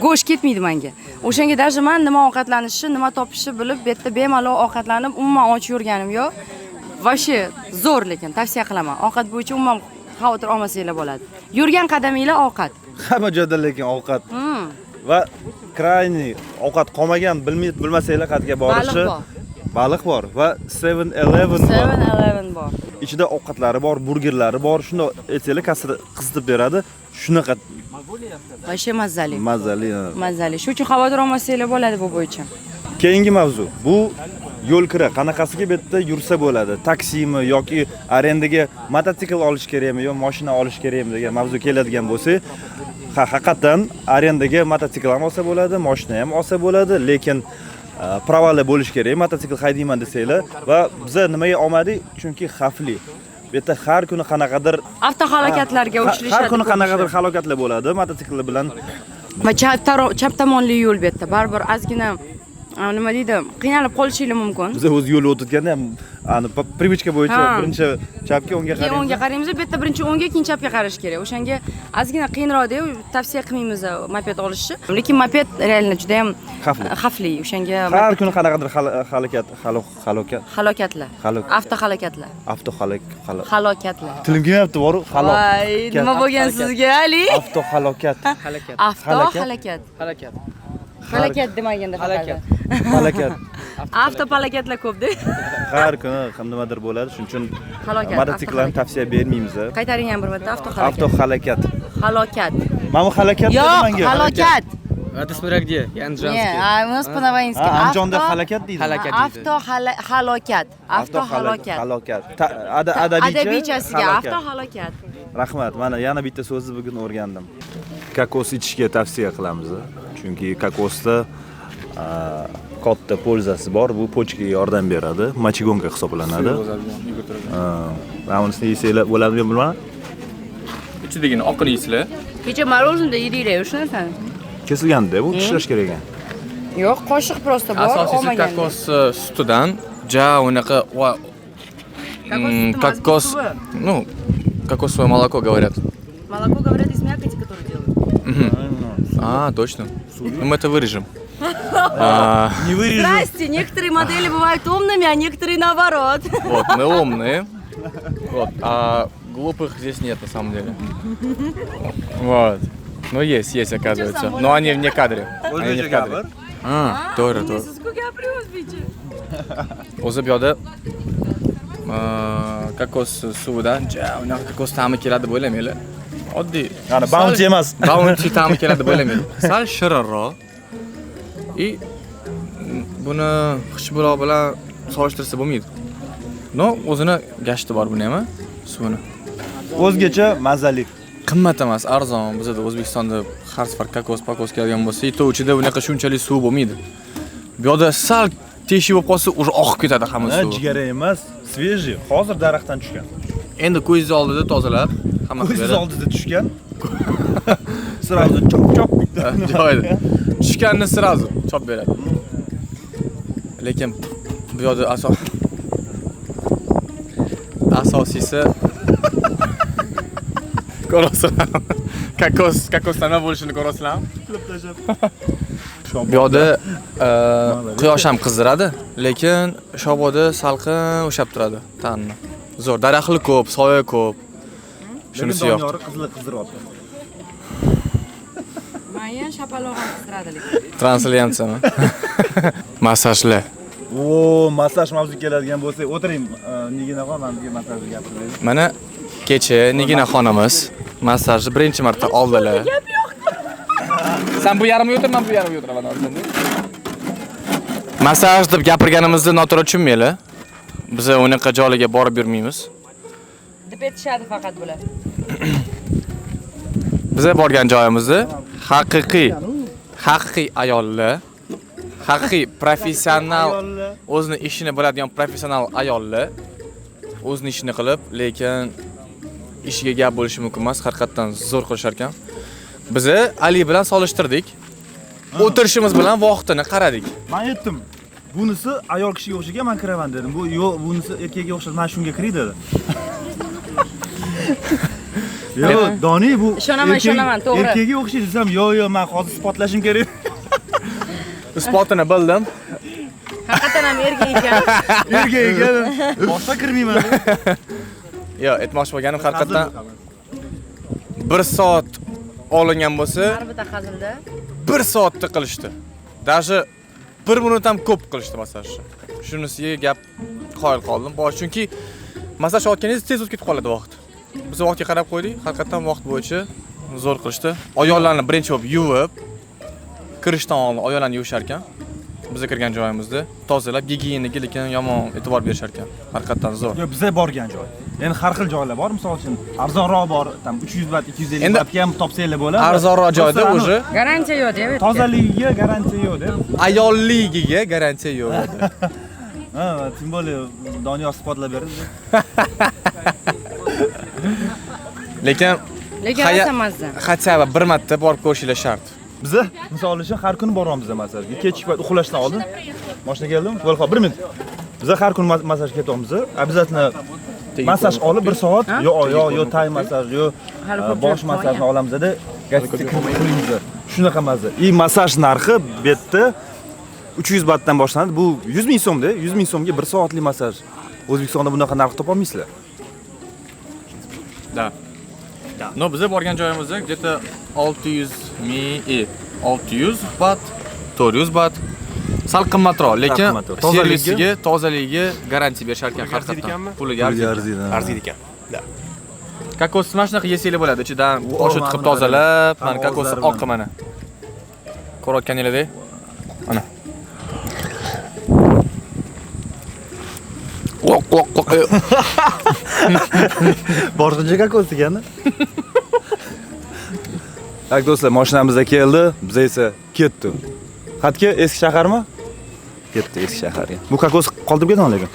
Go'sht ketmaydi menga. O'shanga даже man nima ovqatlanishni, nima topishni bilib, bu yerda bemalol ovqatlanib, umuman och yurganim yo'q. Вообще zo'r, lekin tavsiya qilaman. Ovqat bo'yicha umuman xavotir olmasanglar bo'ladi. Yurgan qadaminglar ovqat. Hamma joyda lekin ovqat. Va крайний ovqat qolmagan, bilmay bilmasanglar qayerga borishni. Baliq bor. Baliq bor va 7-Eleven bor. 7-Eleven bor. Ichida ovqatlari bor, burgerlari bor. Shuni aytsanglar, kassada qizitib beradi. Shunaqa Вообще mazali. Mazali. Ha. Mazali. Shu uchun xavotir olmasanglar bo'ladi bu bo'yicha. Keyingi mavzu bu yo'l kira. Qanaqasiga bu yerda yursa bo'ladi? Taksimi yoki arendaga mototsikl olish kerakmi yo mashina olish kerakmi degan mavzu keladigan bo'lsa, ha, haqiqatdan arendaga mototsikl ham olsa bo'ladi, mashina ham olsa bo'ladi, lekin права li bo'lish kerak mototsikl haydayman desanglar. Va biza nimaga olmadik? Chunki xavfli. Bu yerda har kuni qanaqadir avtohalokatlarga uchrashadi. Har kuni qanaqadir halokatlar bo'ladi mototsikl bilan. Va chap tomonli yo'l bu yerda. Baribir ozgina, nima deydi, qiynalib qolishinglar mumkin. Biz o'zi yo'l o'tayotganda ham Ani привычка bo'yicha birinchi chapga, o'ngga Keyin o'ngga qaraymiz. qaraymiz, bu yerda birinchi o'ngga, keyin chapga qarash kerak. O'shanga ozgina qiyinroqda, tavsiya qilmaymiz moped olishni. Lekin moped реально juda ham Xavfli. Xavfli. O'shanga Har kuni qanaqadir halokat, halokat, halokatlar. Halokat. Avtohalokatlar. Avtohalok, Halokatlar. Tilim kelmayapti, boru, halok. Voy, nima bo'lgan sizga, Ali? Avtohalokat. Halakat. Avtohalokat. Halakat. Halokat demaganda faqat. Halokat. Halokat. Avtopalakatlar ko'p-da. Har kuni ham nimadir bo'ladi, shuning uchun Halokat, mototsikllarni avtohalokat. tavsiya bermaymiz. Qaytaring ham bir marta, avtohalokat. Avtohalokat. Halokat. Mana bu halokat dedi Yo'q, menga. halokat. Это смотря где. Я Не, анджанский. а у нас по-новински. Ha, Andijonda halokat deydi. Halokat deydi. Avto halokat. Avtohalokat. Halokat. Adabiycha Adabiychasiga halokat. avtohalokat. Rahmat. Mana yana bitta so'zni bugun o'rgandim. Kokos ichishga tavsiya qilamiz. Chunki kokosda katta польза si bor. Bu почка ga yordam beradi. Мочегонка hisoblanadi. Mana bunisini yesanglar bo'ladimi bilmadim. Ichidagini oqini yeysizlar. Kecha мороженое yedinglar o'sha narsani. Kesilganda bu tishlash kerak ekan. Yo'q, qoshiq просто bor, Asosiysi olmagan. kokos sutidan ja unaqa va Kokos suti emas, bu kokos, suvi. Ну, кокосовое молоко говорят. Молоко, говорят, из мякоти, которую делают. А, точно. Ну, мы это вырежем. Не вырежем. Здрасте, некоторые модели бывают умными, а некоторые наоборот. Вот, мы умные. Вот, а глупых здесь нет на самом деле. Вот. Ну, есть, есть, оказывается. Но они вне кадре. Они не в кадре. А, to'g'ri, to'g'ri. Siz-ku gapiring o'zbekcha. O'zi bu yoqda kokos suvidan ja unaqa kokos ta'mi keladi deb o'ylamanglar. Oddiy. Ya'ni Bounty emas. Bounty ta'mi keladi deb o'ylamanglar. Sal shirinroq. И buni xushbuloq bilan solishtirsa bo'lmaydi. Но, o'zini gashti bor buni ham, suvini. O'zgacha mazali. Qimmat emas, arzon. Bizada O'zbekistonda har safar kokos, pakos kelgan bo'lsa, и то ichida bunaqa shunchalik suv bo'lmaydi. Bu yoqda sal teshik bo'lib qolsa, уже oqib ketadi hamma Ha, suvi. jigara emas, свежий, hozir daraxtdan tushgan. Endi ko'zingiz oldida tozalab, hamma qilib Ko'zingiz beradi. oldida tushgan. Сразу chop chop. Joyida. Tushganini сразу chop beradi. Lekin bu yoqda asosiysi ko'rasizlarmi? Kokosdan nima bo'lishini ko'rasizlarmi? Bu yoqda quyosh ham qizdiradi, lekin Shoboda salqin ushlab turadi tanni. Zo'r, daraxtli ko'p, soya ko'p. Shunisi yoqdi. Doniyorni qizili qizdiryapti. Meni ham shapaloq ham qizdiradi lekin. Translyatsiyami? Massajlar. O, massaj mavzu keladigan bo'lsak, o'tiring, Niginaxon, mana bizga massajni gapirib bering. Mana kecha Nigina xonimiz massajni birinchi marta oldilar. Gap yo'q. Sen bu yarmiga o'tir, men bu yarmiga o'tiraman hozir. Massaj deb gapirganimizni noto'g'ri tushunmanglar. Biz unaqa joylarga borib yurmaymiz. Deb aytishadi faqat bular. Biza borgan joyimizda haqiqiy haqiqiy ayollar, haqiqiy professional, o'zini ishini biladigan professional ayollar o'zini ishini qilib, lekin ishiga gap bo'lishi mumkin emas, haqiqatdan zo'r qilishar ekan. Biza Ali bilan solishtirdik. O'tirishimiz bilan vaqtini qaradik. Men aytdim, bunisi ayol kishiga o'xshagan, men kiraman dedim. Bu yo'q, bunisi erkakka o'xshab, men shunga kiray dedi. Yo'q, Doni bu Ishonaman, ishonaman, to'g'ri. Erkakka o'xshaydi desam, yo'q, yo'q, men hozir isbotlashim kerak. Isbotini bildim. Haqiqatan ham erkak ekan. Erkak ekan. Boshqa kirmayman. Yo'q, aytmoqchi bo'lganim haqiqatdan 1 soat olingan bo'lsa, Har bitta hazilda. 1 soatda qilishdi. Даже 1 minut ham ko'p qilishdi massajni. Shunisiga gap qoyil qoldim. Bor, chunki massaj olganingiz tez o'tib ketib qoladi vaqt. Biz vaqtga qarab qo'ydik, haqiqatdan vaqt bo'yicha zo'r qilishdi. Oyoqlarni birinchi bo'lib yuvib, kirishdan oldin oyoqlarni yuvishar ekan. Biz kirgan joyimizda tozalab, gigiyenaga lekin yomon e'tibor berishar ekan. Haqiqatdan zo'r. Yo'q, biza borgan joy. Endi har xil joylar bor, misol uchun arzonroq bor, там 300 baht, 250 Endi bahtga ham topsanglar bo'ladi. Arzonroq joyda Просто уже Garantiya yo'q deyapti. Tozaligiga garantiya yo'q deb. Ayolligiga garantiya yo'q edi. Ha, тем более Doniyor isbotlab berdi. Lekin Lekin rosa mazza. Хотя бы bir marta borib ko'rishinglar shart. Biza misol uchun har kuni boryapmiz massajga. Kechki payt uxlashdan oldin. Mashina keldimi? Bo'ldi, xo'p, 1 minut. Biza har kuni massajga ketyapmiz. Обязательно massaj olib 1 soat, yo oyoq, yo tay massaj, yo bosh massajini olamizda, gastritga kirib uxlaymiz. Shunaqa mazza. И massaj narxi bu yerda 300 batdan boshlanadi. Bu 100 ming so'mda, 100 ming so'mga 1 soatlik massaj. O'zbekistonda bunaqa narx topa olmaysizlar. Да. Но biza borgan joyimizda где-то 600 ming, 600 bat, 400 bat. Sal qimmatroq, lekin servisiga, tozaligiga garantiya berishar ekan har qatdan. Puliga arziydi. Arziydi ekan. Да. Kokosni mana shunaqa yesanglar bo'ladi, ichidan osh tiqib tozalab, mana kokos oqi mana. Ko'rayotganinglardek. Mana. Qo'q qo'q qo'q. Boshqacha kokos degani. Tak do'stlar, mashinamizda keldi, biz esa ketdi. Xatga eski shaharmi? Ketdi eski shaharga. Bu kokos qoldirib ketaman lekin.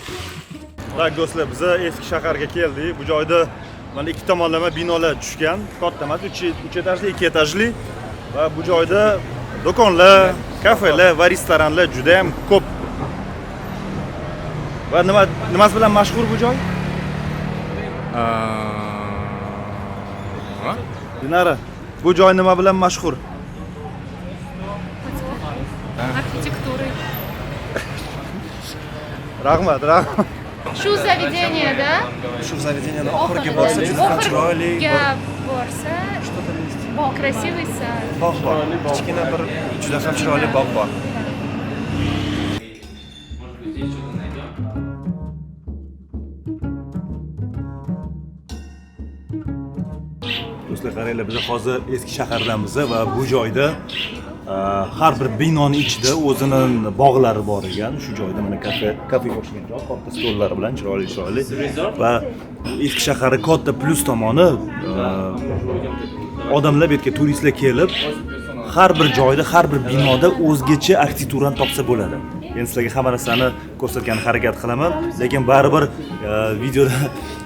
Tak do'stlar, biz eski shaharga keldik. Bu joyda mana ikki tomonlama binolar tushgan, katta emas, 3 etajli, 2 etajli va bu joyda do'konlar, kafelar va restoranlar juda ham ko'p. Va nimasi bilan mashhur bu joy? Dinara, bu joy nima bilan mashhur? Arxitektura. Rahmat, rahmat. Shu заведение, да? Shu заведение oxirgi borsa juda ham chiroyli, borsa, красивый сад. Bog' bor. Kichkina bir juda ham chiroyli bog' bor. Do'stlar, qaranglar, biz hozir eski shahardamiz va bu joyda har bir binoni ichida o'zini bog'lari bor ekan. Shu joyda mana kafega o'xshagan joy, katta stollar bilan chiroyli chiroyli va eski shaharning katta plyus tomoni odamlar bu yerga turistlar kelib har bir joyda, har bir binoda o'zgacha arxitekturani topsa bo'ladi. Endi sizlarga hamma narsani ko'rsatgan harakat qilaman, lekin baribir videoda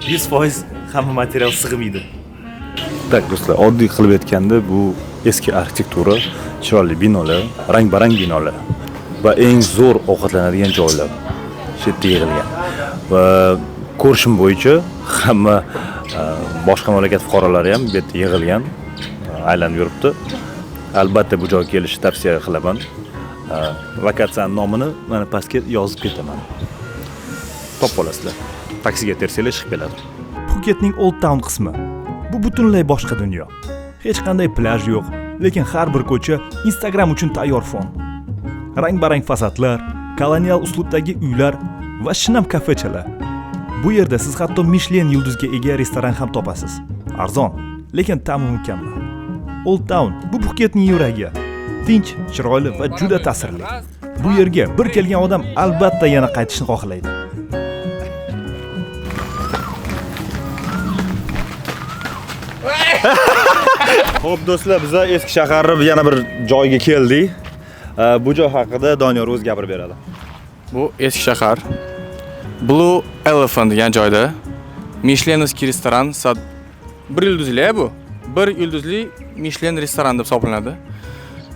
100% hamma material sig'maydi. Tak do'stlar, oddiy qilib aytganda bu eski arxitektura, chiroyli binolar, rang-barang binolar va eng zo'r ovqatlanadigan joylar shu yerda yig'ilgan. Va ko'rishim bo'yicha hamma boshqa mamlakat fuqarolari ham bu yerda yig'ilgan, aylanib yuribdi. Albatta bu joyga kelishni tavsiya qilaman. Lokatsiyaning nomini mana pastga yozib ketaman. Topib olasizlar. Taksiga tersanglar chiqib keladi. Phuketning Old Town qismi. Bu butunlay boshqa dunyo. Hech qanday plyaj yo'q, lekin har bir ko'cha Instagram uchun tayyor fon. Rang-barang fasadlar, kolonial uslubdagi uylar va shinam kafechalar. Bu yerda siz hatto Michelin yulduzga ega restoran ham topasiz. Arzon, lekin ta'mi mukammal. Old Town bu Phuketning yuragi. Tinch, chiroyli va juda ta'sirli. Bu yerga bir kelgan odam albatta yana qaytishni xohlaydi. Xo'p do'stlar, biz eski shaharning yana bir joyiga keldik. Bu joy haqida Doniyor o'zi gapirib beradi. Bu eski shahar Blue Elephant degan joyda Michelinskiy restoran, bir yulduzli bu. Bir yulduzli Michelin restoran deb hisoblanadi.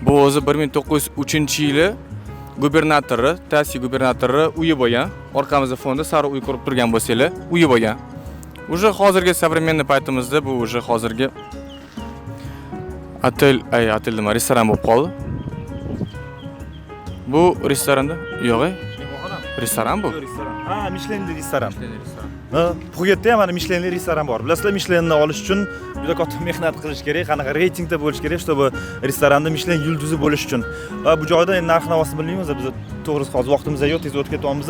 Bu o'zi 1903-yili gubernatori, Tasi gubernatori uyi bo'lgan. Orqamizda fonda sariq uy ko'rib turgan bo'lsanglar, uyi bo'lgan. Уже hozirgi современный paytimizda bu уже hozirgi otel, ay otel nima, restoran bo'lib qoldi. Bu restoranda yo'q, restoran bu. Ha, Michelinli restoran. Ha, Phuketda ham mana Michelinli restoran bor. Bilasizlar, Michelinni olish uchun juda katta mehnat qilish kerak, qanaqa reytingda bo'lish kerak, чтобы restoranda Michelin yulduzi bo'lish uchun. Va bu joyda endi narx-navosini bilmaymiz, biz to'g'risi hozir vaqtimiz yo'q, tez o'tib ketyapmiz.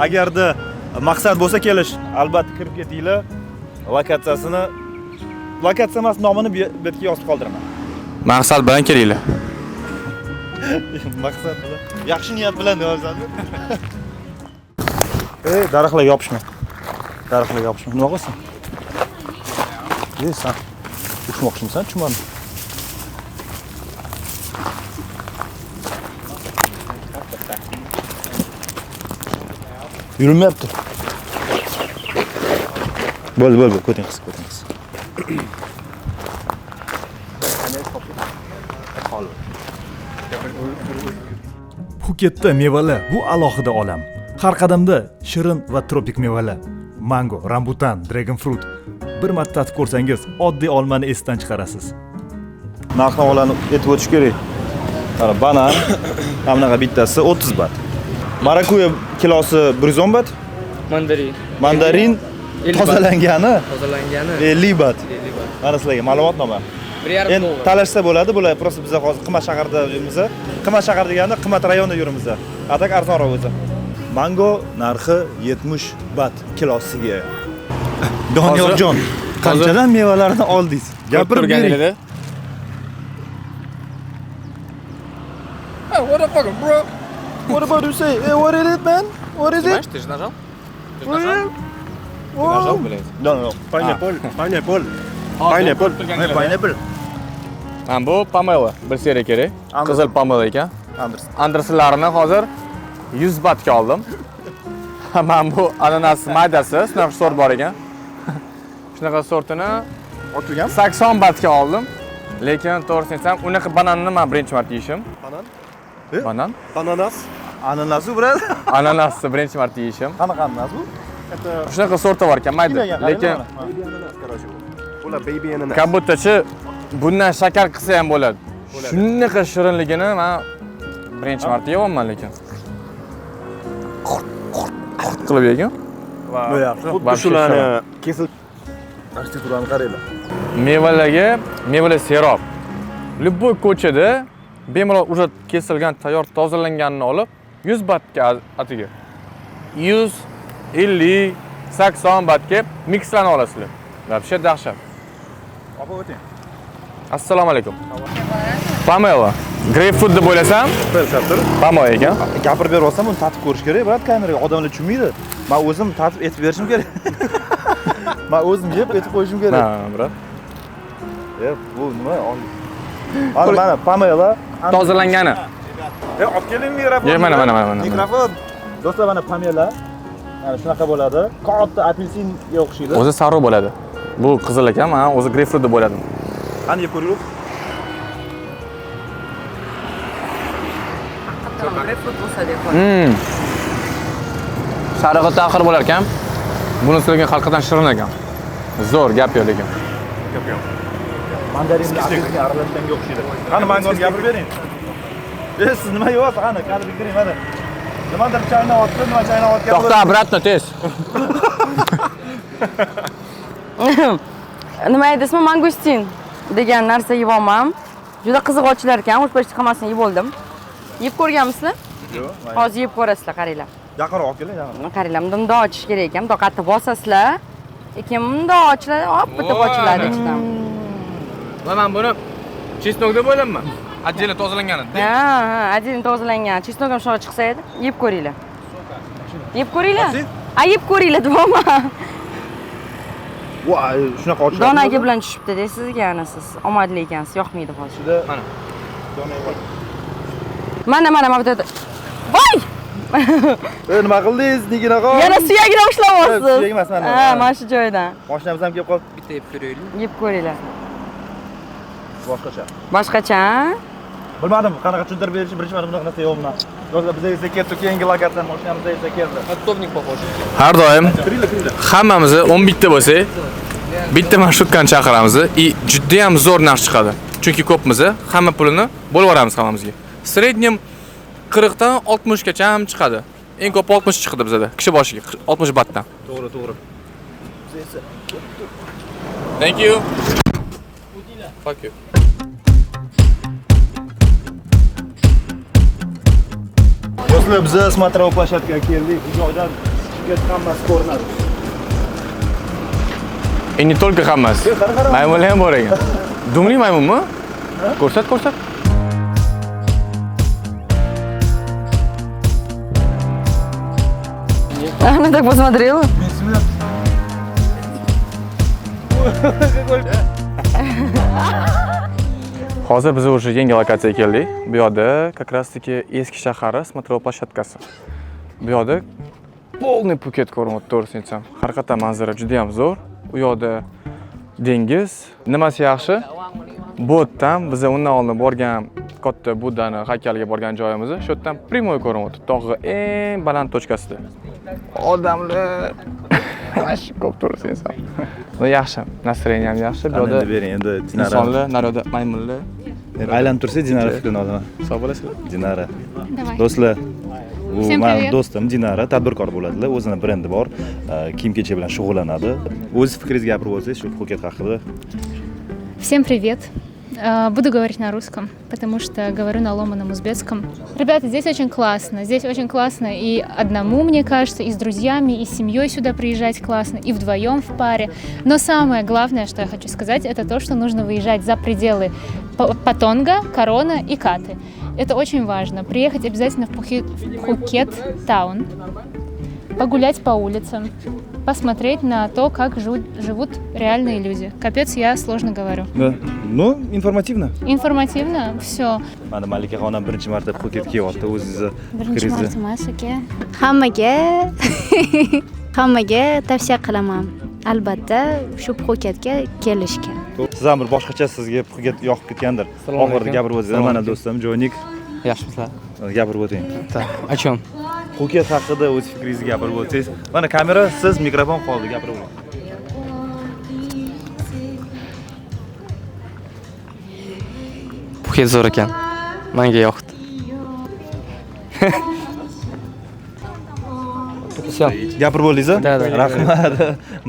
Agarda maqsad bo'lsa kelish, albatta kirib ketinglar. Lokatsiyasini, lokatsiya emas, nomini bu yerga yozib qoldiraman. Maqsad bilan kelinglar. Maqsad bilan, yaxshi niyat bilan deyapsan-ku. Ey, daraxtlarga yopishma. Daraxtlarga yopishma. Nima qilasan? Ey, sen uchmoqchimisan, tushunmadim. Yurmayapti. Bo'ldi, bo'ldi, ko'ting qis, ko'ting qis. Pxuketda mevalar bu alohida olam. Har qadamda shirin va tropik mevalar. Mango, rambutan, dragon fruit. Bir marta tatib ko'rsangiz, oddiy olmani esdan chiqarasiz. Narx navolarni aytib o'tish kerak. Mana banan, mana bunaqa bittasi 30 bat. Marakuya kilosi 110 bat. Mandarin. Mandarin 50 bat. tozalangani Tozalangani 50 bat. 50 bat. Mana sizlarga ma'lumotnoma. 1,5 Endi dollar. talashsa bo'ladi, bular просто biz hozir qimmat shaharda yuribmiz. Qimmat shahar deganda qimmat rayonda yuribmiz. А так arzonroq o'zi. Mango narxi 70 bat kilosiga. Doniyorjon, qanchadan mevalarni oldingiz? Gapirib bering. Turganinglarda. What about you say? Hey, what is it, man? What is it? Ты же нажал? Ты же нажал? Ты нажал, блядь? No, no, no. Pineapple, pineapple. Pineapple. Pineapple. Mana bu pomelo, bilsanglar kerak. Qizil pomelo ekan. Anderson. Andersonlarni hozir 100 batga oldim. Mana bu ananas maydasi, shunaqa sort bor ekan. Shunaqa sortini Ochilgan? 80 batga oldim. Lekin to'g'risini aytsam, unaqa bananni men birinchi marta yeyishim. Banan? Banan? Ananas. Ananasi, брат. Ananasni birinchi marta yeyishim. Qanaqa ananas bu? Shunaqa sorti bor ekan, mayda. Lekin Baby ananas, короче. Bular baby ananas. как будто chi bundan shakar qilsa ham bo'ladi. Shunaqa shirinligini men birinchi marta yeyapman lekin. Qurt, qurt, qurt qilib yegan. Bu yaxshi. Xuddi Вообще shularni kesil Arxitekturani qaranglar. Mevalarga mevalar serob. Любой ko'chada bemalol уже kesilgan, tayyor tozalanganini olib 100 batga atiga. 100, 50, 80 batga mikslarni olasizlar. Вообще dahshat. Opa o'ting. Assalomu alaykum. Pomelo. Greypfruit deb o'ylasam, pomelo ekan. Gapirib beryapsam, buni tatib ko'rish kerak, брат, kameraga odamlar tushunmaydi. Men o'zim tatib aytib berishim kerak. Men o'zim yeb aytib qo'yishim kerak. Ha, брат. E, bu nima? Mana mana pomelo. Tozalangani. E, olib keling mikrofon. Ye, mana, mana, mana, mana. Mikrofon. Do'stlar, mana pomelo. Mana shunaqa bo'ladi. Katta apelsinga o'xshaydi. O'zi sariq bo'ladi. Bu qizil ekan, men o'zi greypfruit deb o'yladim. Qani yeb ko'raylik. Greypfruit bo'lsa deb. Sarig'i taxir bo'lar ekan. Bunisi lekin haqiqatan shirin ekan. Zo'r, gap yo'q lekin. Mandarin bilan apelsin aralashganga o'xshaydi. Qani mangoni gapirib bering. E, siz nima yeyapsiz? Qani, qani bildiring mana. Nimadir chaynayapti, nima chaynayotgan? To'xta, обратно tez. Nima edi ismi? Mangustin degan narsa yeyapman. Juda qiziq ochilar ekan, o'sha paytda hammasini yeb oldim. Yeb ko'rganmisizlar? Yo'q. Hozir yeb ko'rasizlar, qaranglar. Yaqinroq olib keling, yaqinroq. Qaranglar, bundoq ochish kerak ekan. Bundoq qattiq bosasizlar, keyin bundoq ochiladi, hop bitib ochiladi ichidan. Va men buni чеснок deb o'ylayman. Отдельно tozalangani. Ha, отдельно tozalangan. Чеснок ham shunaqa chiqsa edi. Yeb ko'ringlar. Yeb ko'ringlar. A, yeb ko'ringlar deyapman. Voy, shunaqa ochiladi. Donagi bilan tushibdi-da sizga, ana siz omadli ekansiz, yoqmaydi hozir. Ichida Mana. Mana, mana, mana bu yerda. Voy! E, nima qildingiz, Niginaxon? Yana suyagini ushlabyapsiz. Suyak emas, mana. Ha, mana shu joydan. Mashinamiz ham kelib qoldi. Bitta yeb ko'raylik. Yeb ko'ringlar. Boshqacha. Boshqacha, ha? Bilmadim, qanaqa tushuntirib berishi, birinchi marta bunaqa narsa yo'qman. Do'stlar, biz esa ketdik, keyingi lokatsiya mashinamizda esa keldi. Котовник похож. Har doim hammamiz 11 ta bo'lsak, bitta marshrutkani chaqiramiz и juda ham zo'r narx chiqadi. Chunki ko'pmiz, hamma pulini bo'lib yuboramiz hammamizga. В среднем 40 dan 60 gacha ham chiqadi. Eng ko'p 60 chiqdi bizada, kishi boshiga 60 batdan. To'g'ri, to'g'ri. Thank you. Fuck you. Do'stlar, biz смотровой площадка ga keldik. Bu joydan Pxuket hammasi ko'rinadi. И не только hammasi. Qara, qara. Maymunlar ham bor ekan. Dumli maymunmi? Ko'rsat, ko'rsat. Она так посмотрела. Hozir biz уже yangi lokatsiyaga keldik. Bu yoqda как раз таки eski shahari смотровой площадка si. Bu yoqda полный Phuket ko'rinyapti, to'g'risini aytsam. Haqiqatan manzara juda ham zo'r. U yoqda dengiz. Nimasi yaxshi? Bu yerdan biz undan oldin borgan Katta Buddani haykaliga borgan joyimiz shu yerdan прямой ko'rinyapti. Tog'i eng baland точка sida. Odamlar mana shu ko'p turist inson. Ну, yaxshi, настроение ham yaxshi. Bu Endi yerda bering endi Dinara. Insonlar, naryoqda maymunlar. Aylanib tursak, Dinara fikrini olaman. Sog' bo'lasizlar. Dinara. Давай. Do'stlar, bu Всем mani привет. do'stim Dinara tadbirkor bo'ladilar, o'zini brendi bor, kiyim-kechak bilan shug'ullanadi. O'z fikringizni gapirib o'tsangiz shu Phuket haqida. Всем привет. Буду говорить на русском, потому что говорю на ломаном узбекском. Ребята, здесь очень классно. Здесь очень классно и одному, мне кажется, и с друзьями, и с семьей сюда приезжать классно, и вдвоем в паре. Но самое главное, что я хочу сказать, это то, что нужно выезжать за пределы Патонга, Корона и Каты. Это очень важно. Приехать обязательно в Пхукет-таун, погулять по улицам, посмотреть на то, как живут реальные люди. Капец, я сложно говорю. Да. Ну, информативно. Информативно, все. Mana Malika xonim birinchi marta Pxuketga kelyapti, o'zingizni Birinchi fikringizni. Marta emas, aka. Hammaga tavsiya qilaman. Albatta, shu Pxuketga kelishga. Siz ham bir boshqacha, sizga Pxuket yoqib ketgandir. Assalomu Oxirida alaykum. gapirib o'tsangiz, Assalomu mana alaykum. Do'stim Joynik. Yaxshimisizlar? Gapirib o'ting. Так, о чем? Pxuket haqida o'z fikringizni gapirib o'tsangiz. Mana kamera, siz, mikrofon qoldi, gapirib o'ting. Pxuket zo'r ekan. Menga yoqdi. Всё. Gapirib bo'ldingiz? Да, да. Rahmat.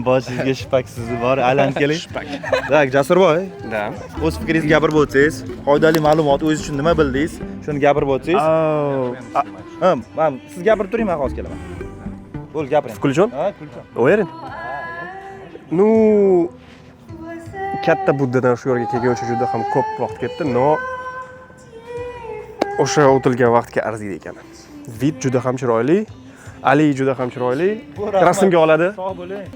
Boshingizga shipak sizni bor, aylanib keling. Так, Jasurboy. Да. O'z fikringizni gapirib o'tsangiz, foydali ma'lumot, o'zingiz uchun nima bildingiz, shuni gapirib o'tsangiz. Ha, man siz gapirib turing, men hozir kelaman. Bo'ldi, gapiring. Включен? Ha, включен. Уверен? Ну, katta Buddadan shu yerga kelguncha juda ham ko'p vaqt ketdi, но o'sha o'tilgan vaqtga arziydi ekan. Вид juda ham chiroyli, Ali juda ham chiroyli, rasmga oladi. Sog' bo'ling.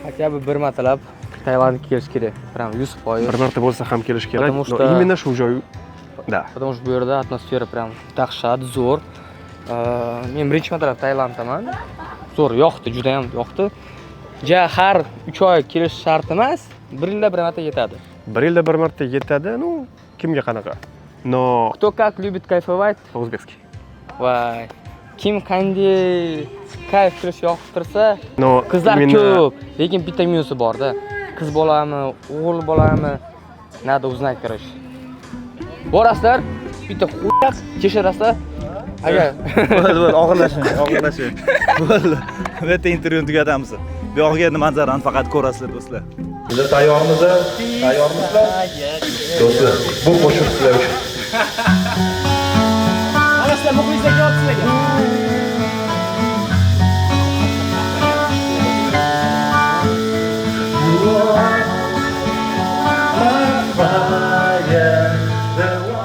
Хотя бы bir martalab Tailandga kelish kerak. Прям 100%. Bir marta bo'lsa ham kelish kerak. Потому Но что именно shu joy. Да. Потому что bu yerda atmosfera прям dahshat, zo'r. Men birinchi martalab Tailanddaman. Zo'r, yoqdi, juda ham yoqdi. Ja har 3 oy kelish shart emas, bir yilda bir marta yetadi. Bir yilda bir marta yetadi, ну, kimga qanaqa. Но Кто как любит кайфовать, по-узбекски. Va kim qanday kayf qilish yoqtirsa, Но qizlar именно ko'p, lekin bitta minusi borda. Qiz bolami, o'g'il bolami, надо узнать, короче. Borasizlar, bitta qo'yaq tekshirasizlar. Agar Bo'ldi, bo'ldi, og'irlashmang, og'irlashmang. Bo'ldi. Bu yerda intervyuni tugatamiz. Bu yog'iga endi manzarani faqat ko'rasizlar, do'stlar. Bizlar tayyormiz? Tayyormisizlar? Do'stlar, bu qo'shiq sizlar uchun. Mana sizlar muxlislar kelyapti sizlarga.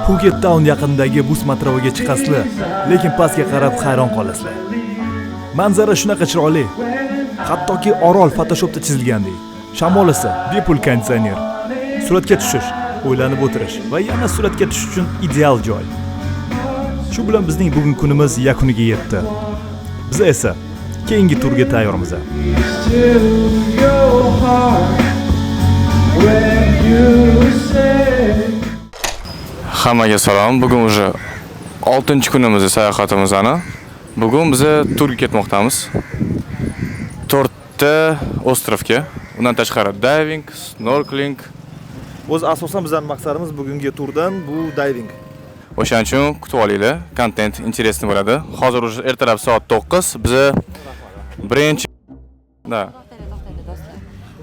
Phuket Town yaqinidagi bu смотровойga chiqasizlar, lekin pastga qarab hayron qolasizlar. Manzara shunaqa chiroyli, hattoki orol Photoshopda chizilgandek. Shamol esa bepul konditsioner. Suratga tushish, o'ylanib o'tirish va yana suratga tushish uchun ideal joy. Shu bilan bizning bugungi kunimiz yakuniga yetdi. Biz esa keyingi turga tayyormiz. To your heart when you say Hammaga salom. Bugun уже 6-kunimiz sayohatimizni. Bugun biz turga ketmoqdamiz. To'rtta остров ga. Undan tashqari diving, snorkeling. O'zi asosan bizning maqsadimiz bugungi turdan bu diving. O'shaning uchun kutib olinglar. Kontent интересный bo'ladi. Hozir уже ertalab soat 9. Biz birinchi да.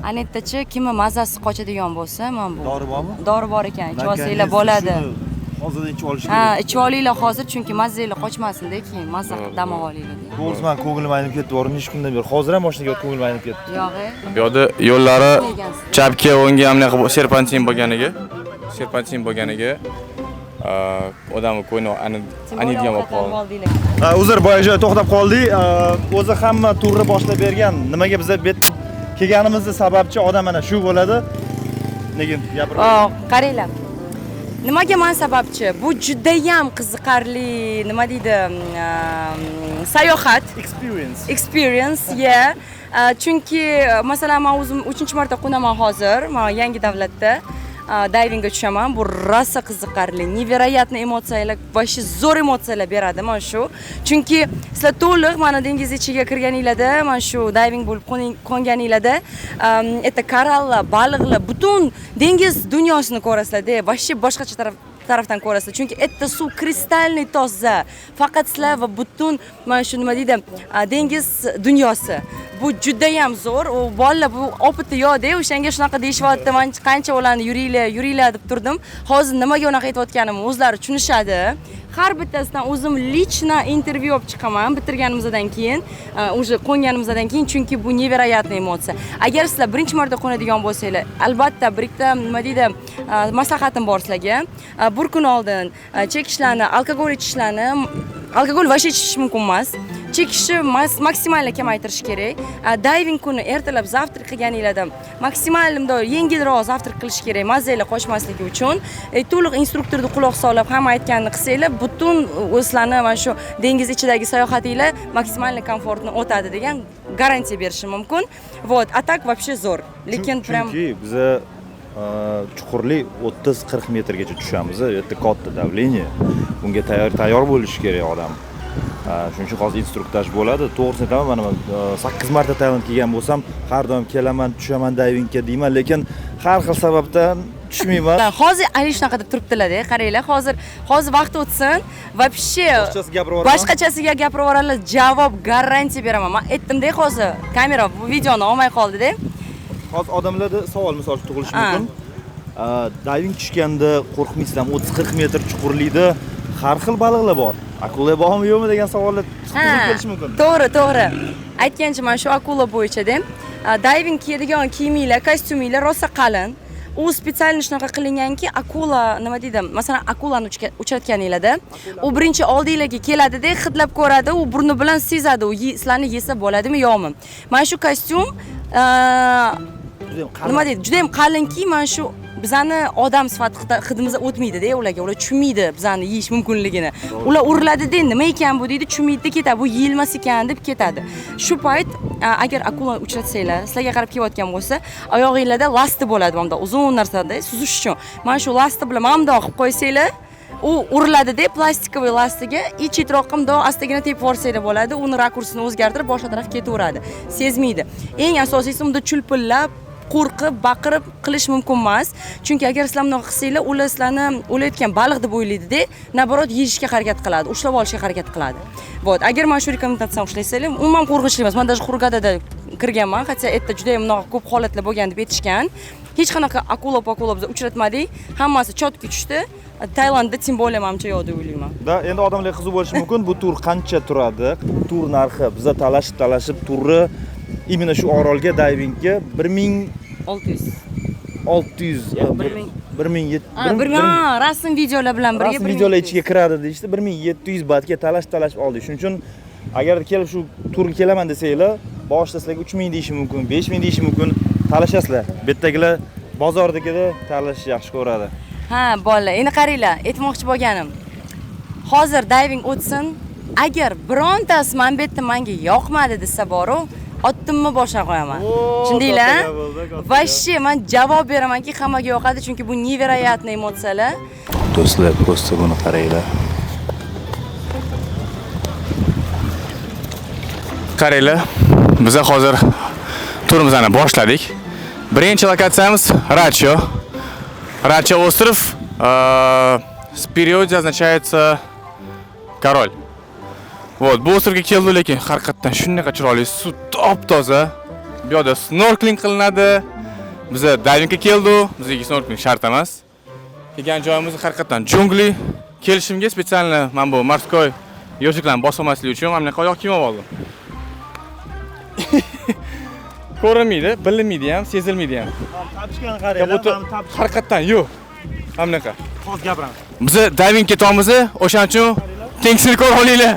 Anetachi kimni mazasi qochadigan bo'lsa, mana bu. Dori bormi? Dori bor ekan, ichib olsanglar bo'ladi. Hozirdan ichib olish Ha, kerak. Ichib olinglar hozir, chunki mazanglar qochmasin-da, keyin mazza qilib dam olinglar. To'g'risi, man ko'nglim aynib ketdi, bor necha kundan beri. Hozir ham mashinaga ko'nglim aynib ketdi. Yo'q. Bu yoqda yo'llari chapga, o'ngga ham bunaqa serpantin bo'lganiga odamni ko'ngli aniydigan bo'lib qoldi. Ha, uzr, boya joy to'xtab qoldik. O'zi hamma turni boshlab bergan. Nimaga biza bu yerda kelganimizni sababchi odam mana shu bo'ladi. Lekin gapirib. Oh, qaranglar. Nimaga men sababchi? Bu judayam qiziqarli, nima deydi, sayohat. Experience. Experience, yeah. Chunki masalan, men o'zim 3-marta qo'naman hozir, men yangi davlatda. Dayvingga tushaman. Bu rosa qiziqarli, невероятный emotsiyalar, вообще zo'r emotsiyalar beradi mana shu. Chunki sizlar to'liq mana dengiz ichiga kirganinglarda, mana shu dayving bo'lib qo'nganinglarda, это korallar, baliqlar, butun dengiz dunyosini ko'rasizlar-da, вообще boshqacha tarafdan ko'rasizlar. Chunki erta suv kristalniy toza. Faqat sizlar va butun mana shu nima deydi, dengiz dunyosi. Bu juda ham zo'r. U bolalar bu opiti yo'q-da, o'shanga shunaqa deyishyapti. Men qancha ularni yuringlar, yuringlar deb turdim. Hozir nimaga unaqa aytayotganimni o'zlari tushunishadi. Har bittasidan o'zim лично intervyu olib chiqaman bitirganimizdan keyin, уже qo'nganimizdan keyin, chunki bu невероятный emotsiya. Agar sizlar birinchi marta qo'nadigan bo'lsanglar, albatta bir ikkita nima deydi, maslahatim bor sizlarga. Bir kun oldin chekishlarni, alkogol ichishlarni, alkogol вообще ichish mumkin emas. Chekishni maksimal kamaytirish kerak. Dayving kuni ertalab завтрак qilganinglarda maksimal bunday yengilroq завтрак qilish kerak, mazanglar qochmasligi uchun. To'liq instruktorga quloq solib, hamma aytganini qilsanglar, butun o'zlarni mana shu dengiz ichidagi sayohatinglar maksimal komfortni o'tadi degan garantiya berishim mumkin. Вот, а так вообще zo'r. Lekin prям Chunki biza chuqurlik 30-40 metrgacha tushamiz. Bu yerda katta давление. Bunga tayyor bo'lishi kerak odam. Shuning uchun hozir instruktaj bo'ladi. To'g'risini aytaman, mana men 8 marta Tailandga kelgan bo'lsam, har doim kelaman, tushaman dayvingga deyman, lekin har xil sababdan tushmayman. Hozir Ali shunaqa deb turibdilar-da, qaranglar, hozir vaqt o'tsin, вообще boshqachasiga gapirib yuboraman. Boshqachasiga gapirib yuboradilar, javob garantiya beraman. Men aytdim-da, hozir kamera bu videoni olmay qoldi-da. Hozir odamlarda savol misol uchun tug'ilishi mumkin. Dayving tushganda qo'rqmaysizlarmi? 30-40 metr chuqurlikda har xil baliqlar bor. Akula bormi yo'qmi degan savollar tug'ilib kelishi mumkin. To'g'ri, to'g'ri. Aytgancha mana shu akula bo'yicha-da, dayving kiyadigan kiyiminglar, kostyuminglar rosa qalin. U специально shunaqa qilinganki, akula nima deydi, masalan, akulani uchratganinglarda, u birinchi oldinglarga keladida, hidlab ko'radi, u burni bilan sezadi, u sizlarni yesa bo'ladimi yo'qmi. Mana shu kostyum, nima deydi, juda ham qalinki, mana shu bizani odam sifatida hidimiz o'tmaydi-da ularga, ular tushunmaydi bizani yeyish mumkinligini. Ular uriladida, nima ekan bu deydi, tushunmaydi, ketadi, bu yeyilmas ekan deb ketadi. Shu payt agar akula uchratsanglar, sizlarga qarab kelayotgan bo'lsa, oyog'inglarda lasti bo'ladi, mana uzun narsada suzish uchun. Mana shu lasti bilan mana bundoq qilib qo'ysanglar, u uriladida plastikoviy lastiga, и chetroqqa bundoq astagina tepib yuborsanglar bo'ladi, uni rakursini o'zgartirib boshqa tarafga ketaveradi, sezmaydi. Eng asosiysi unda chulpillab, qo'rqib, baqirib qilish mumkin emas. Chunki agar sizlar bunday qilsanglar, ular sizlarni o'layotgan baliq deb o'ylaydi-da, naborot yeyishga harakat qiladi, ushlab olishga harakat qiladi. Вот, agar mana shu rekomendatsiyani ushlasanglar, umuman qo'rqinchli emas. Men даже Hurgadada kirganman, hatto erta juda ham bunaqa ko'p holatlar bo'lgan deb aytishgan. Hech qanaqa akula-pakula biz uchratmadik, hammasi chotga tushdi. Tailandda тем более manimcha yo'q deb o'ylayman. Da, endi odamlarga qiziq bo'lishi mumkin, bu tur qancha turadi? Tur narxi biza talashib-talashib turni именно shu orolga dayvingga 1600. 1600, bir ming, rasm videolar bilan birga rasm videolar ichiga kiradi deyishdi. 1700 batga talashib oldik. Shuning uchun agar kelib shu turga kelaman desanglar, boshida sizlarga 3000 deyishi mumkin, 5000 deyishi mumkin, talashasizlar. Bu yerdagilar bozordagida talashishni yaxshi ko'radi. Ha, bolalar, endi qaranglar, aytmoqchi bo'lganim. Hozir dayving o'tsin, agar birontasi mana bu yerda menga yoqmadi desa boru, ottimni boshqa qo'yaman. Tushundinglar? Вообще men javob beramanki, hammaga yoqadi, chunki bu невероятный emotsiyalar. Do'stlar, просто buni qaranglar. Qaranglar, biz hozir turimizni boshladik. Birinchi lokatsiyamiz Racho. Рача остров, в переводе означается король. Вот, bu ostrovga keldik, lekin haqiqatan shunaqa chiroyli, suv top-toza. Bu yerda snorkeling qilinadi. Biz divingga keldik, bizga snorkeling shart emas. Kelgan joyimiz haqiqatan jungli. Kelishimga специально mana bu морской ёжикlarni bosolmaslik uchun mana bunaqa oyoq kiyim oldim. Ko'rinmaydi, bilinmaydi ham, sezilmaydi ham. Tapishgani qaranglar, mana tapish. Haqiqatan yo'q. Mana bunaqa. Hozir gapiramiz. Biz diving ketamiz, o'shaning uchun tengsini ko'rib olinglar.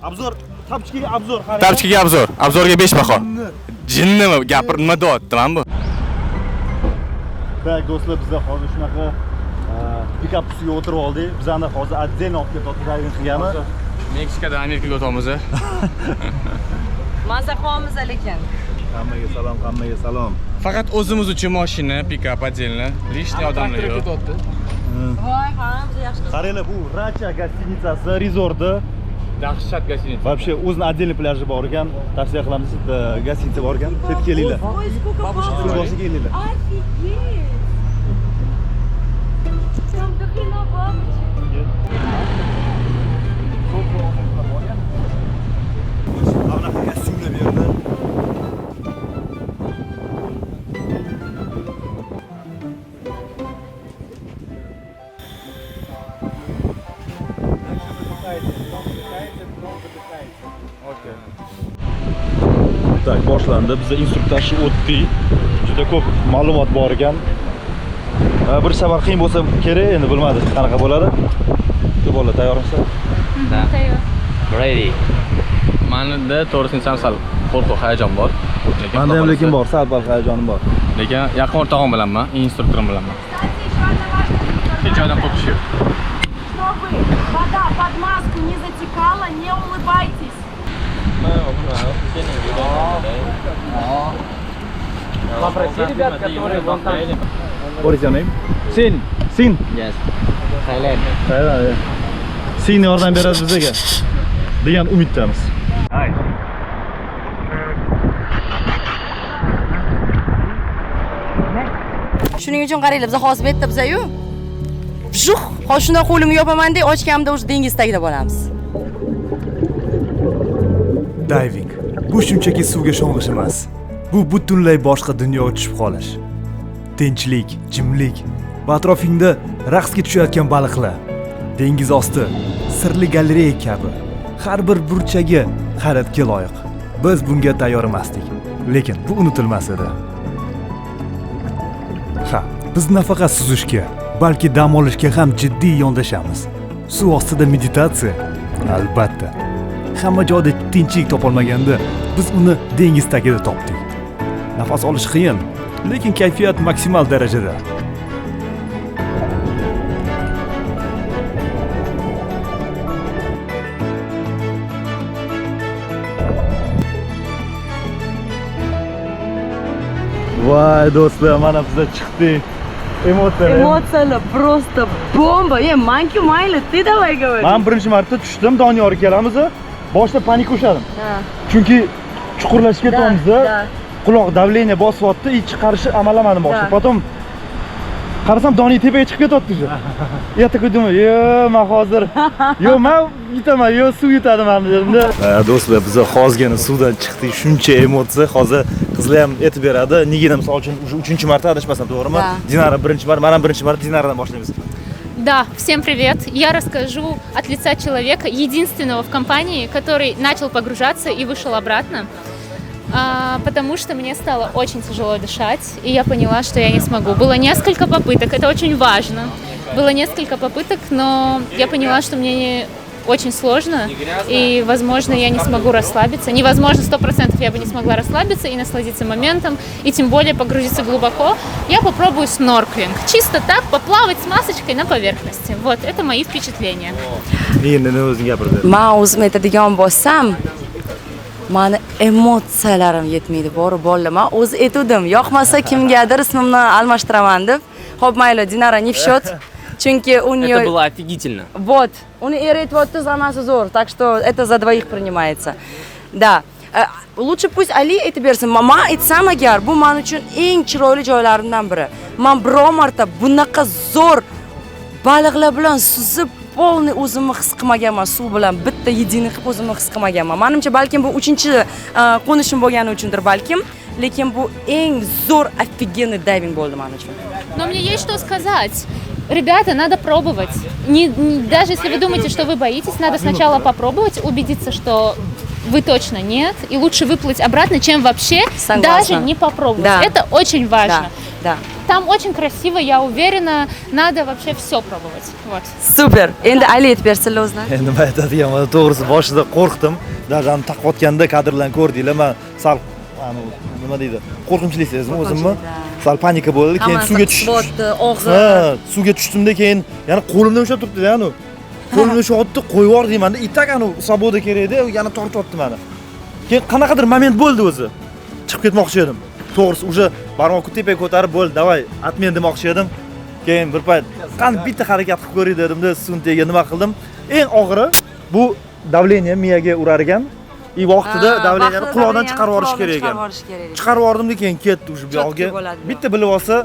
Obzor, tapchkaga obzor qarang. Tapchkaga obzor. Obzorga 5 baho. Jinnimi gapir, nima deyapti mana bu? Tak, do'stlar, bizlar hozir shunaqa pikap ustiga o'tirib oldik. Bizani hozir отдельно olib ketyapti diving qilgani. Meksikadan Amerikaga o'tamiz. Maza qilamiz lekin. Hammaga salom, hammaga salom. Faqat o'zimiz uchun mashina, pikap отдельно, лишний odamlar yo'q. Voy, ha, biz yaxshi. Qaranglar, bu Racha gostinitsasi, rezorti. Dahshat gostinitsa. Вообще o'zini отдельный plyaji bor ekan. Tavsiya qilamiz, bitta gostinitsa bor ekan. Shu yerga kelinglar. Ой, сколько Suv boshiga kelinglar. Офигеть! Там до хрена бабочек. Bunaqa kostyumlar bu yerda. Так, boshlandi. Biz instruktajni o'tdik. Juda ko'p ma'lumot bor ekan. Bir safar qiyin bo'lsa kerak, endi bilmadik qanaqa bo'ladi. Shu bolalar tayyormisizlar? Да. Tayyor. Ready. Manida to'g'risini aytsam sal qo'rquv, hayajon bor. Lekin Menda ham lekin bor, sal pal hayajonim bor. Lekin yaqin o'rtog'im bilanman, instruktorim bilanman. Hech joydan qo'rqish yo'q. Чтобы вода под маску не затекала, не улыбайтесь. Попроси ребят, которые вон там. What is your name? Sin. Sin. Yes. Thailand. Thailand. Sin yordam beradi bizga degan umiddamiz. Shuning uchun qaranglar, biz hozir bu yerda bizayu. Vjuh, hozir shunday qo'limni yopaman deb ochganimda o'sha dengiz tagida bo'lamiz. Diving bu shunchaki suvga sho'ng'ish emas. Bu butunlay boshqa dunyoga tushib qolish. Tinchlik, jimlik va atrofingda raqsga tushayotgan baliqlar. Dengiz osti sirli galereya kabi. Har bir burchagi hayratga loyiq. Biz bunga tayyor emasdik, lekin bu unutilmas edi. Ha, biz nafaqat suzishga, balki dam olishga ham jiddiy yondashamiz. Suv ostida meditatsiya, albatta. Hamma joyda tinchlik topolmaganda biz uni dengiz tagida topdik. Nafas olish qiyin, lekin kayfiyat maksimal darajada. Voy do'stlar, mana biz chiqdik. Emotsiyalar. Emotsiyalar просто bomba. E, manki mayli, ты давай говори. Men birinchi marta tushdim, Doniyor kelamiz. Boshda panika ushladim. Chunki chuqurlashib ketyapmiz. Quloq давление bosyapti, и chiqarishi amallamadim boshda. Потом qarasam Doniy tepaga chiqib ketyapti уже. Я такой думаю, yo, men hozir, yo, men yutaman, yo, suv yutadi meni dedimda. Do'stlar, biz hozirgina suvdan chiqdik, shuncha emotsiya. Hozir qizlar ham aytib beradi. Nigina misol uchun 3-marta adashmasam, to'g'rimi? Dinara birinchi marta, men ham birinchi marta Dinaradan boshlaymiz. Да, всем привет. Я расскажу от лица человека, единственного в компании, который начал погружаться и вышел обратно, потому что мне стало очень тяжело дышать, и я поняла, что я не смогу. Было несколько попыток, это очень важно. Было несколько попыток, но я поняла, что мне очень сложно, и, возможно, я не смогу расслабиться. Невозможно, 100% я бы не смогла расслабиться и насладиться моментом, и тем более погрузиться глубоко. Я попробую снорклинг. Чисто так, поплавать с масочкой на поверхности. Вот, это мои впечатления. Man o'zim aytadigan bo'lsam, mani emotsiyalarim yetmaydi, bori bolalar. Man o'zi aytuvdim, yoqmasa kimgadir ismimni almashtiraman deb. Xo'p, mayli, Dinara не в счет. Chunki у нее... Это было офигительно. Вот, uni eri aytyapti, zamasi zo'r, так что это за двоих принимается. Да. Лучше пусть Ali aytib bersin. Man aytsam agar, bu men uchun eng chiroyli joylarimdan biri. Man biror marta bunaqa zo'r baliqlar bilan suzib, полный o'zimni his qilmaganman, suv bilan bitta единый qilib o'zimni his qilmaganman. Menimcha balkim bu 3-chi qo'nishim bo'lgani uchundir balkim, lekin bu eng zo'r офигенный дайвинг bo'ldi men uchun. Но мне есть что сказать. Ребята, надо пробовать. Даже если вы думаете, что вы боитесь, надо сначала попробовать, убедиться, что вы точно нет, и лучше выплыть обратно, чем вообще Согласна. Даже не попробовать. Да. Это очень важно. Да, да. Там очень красиво, я уверена, надо вообще все пробовать. Вот. Супер. Endi Ali aytib bersinlar o'zlari. Endi men aytadigan, to'g'risi boshida qo'rqdim. Даже ham taqayotganda kadrlarni ko'rdinglar, men sal nima deydi, qo'rqinchli sezdim o'zimni. Sal panika bo'ldi, keyin suvga tushdim. Og'zi. Ha, suvga tushdimda keyin yana qo'limdan ushlab turibdi, anu. Qo'limdan ushlab qo'yib yubor deymanda, itak anu свобода kerak edi, yana tortyapti meni. Keyin qanaqadir moment bo'ldi o'zi. Chiqib ketmoqchi edim. To'g'risi, уже barmoqni tepaga ko'tarib, bo'ldi, давай, отмен demoqchi edim. Keyin bir payt qani bitta harakat qilib ko'ray dedimda, suvni tagiga nima qildim? Eng og'iri bu давление miyaga urar ekan. И vaqtida давление ni quloqdan chiqarib yuborish kerak ekan. Chiqarib yubordimda, keyin ketdi уже bu yog'iga. Bitta bilib olsa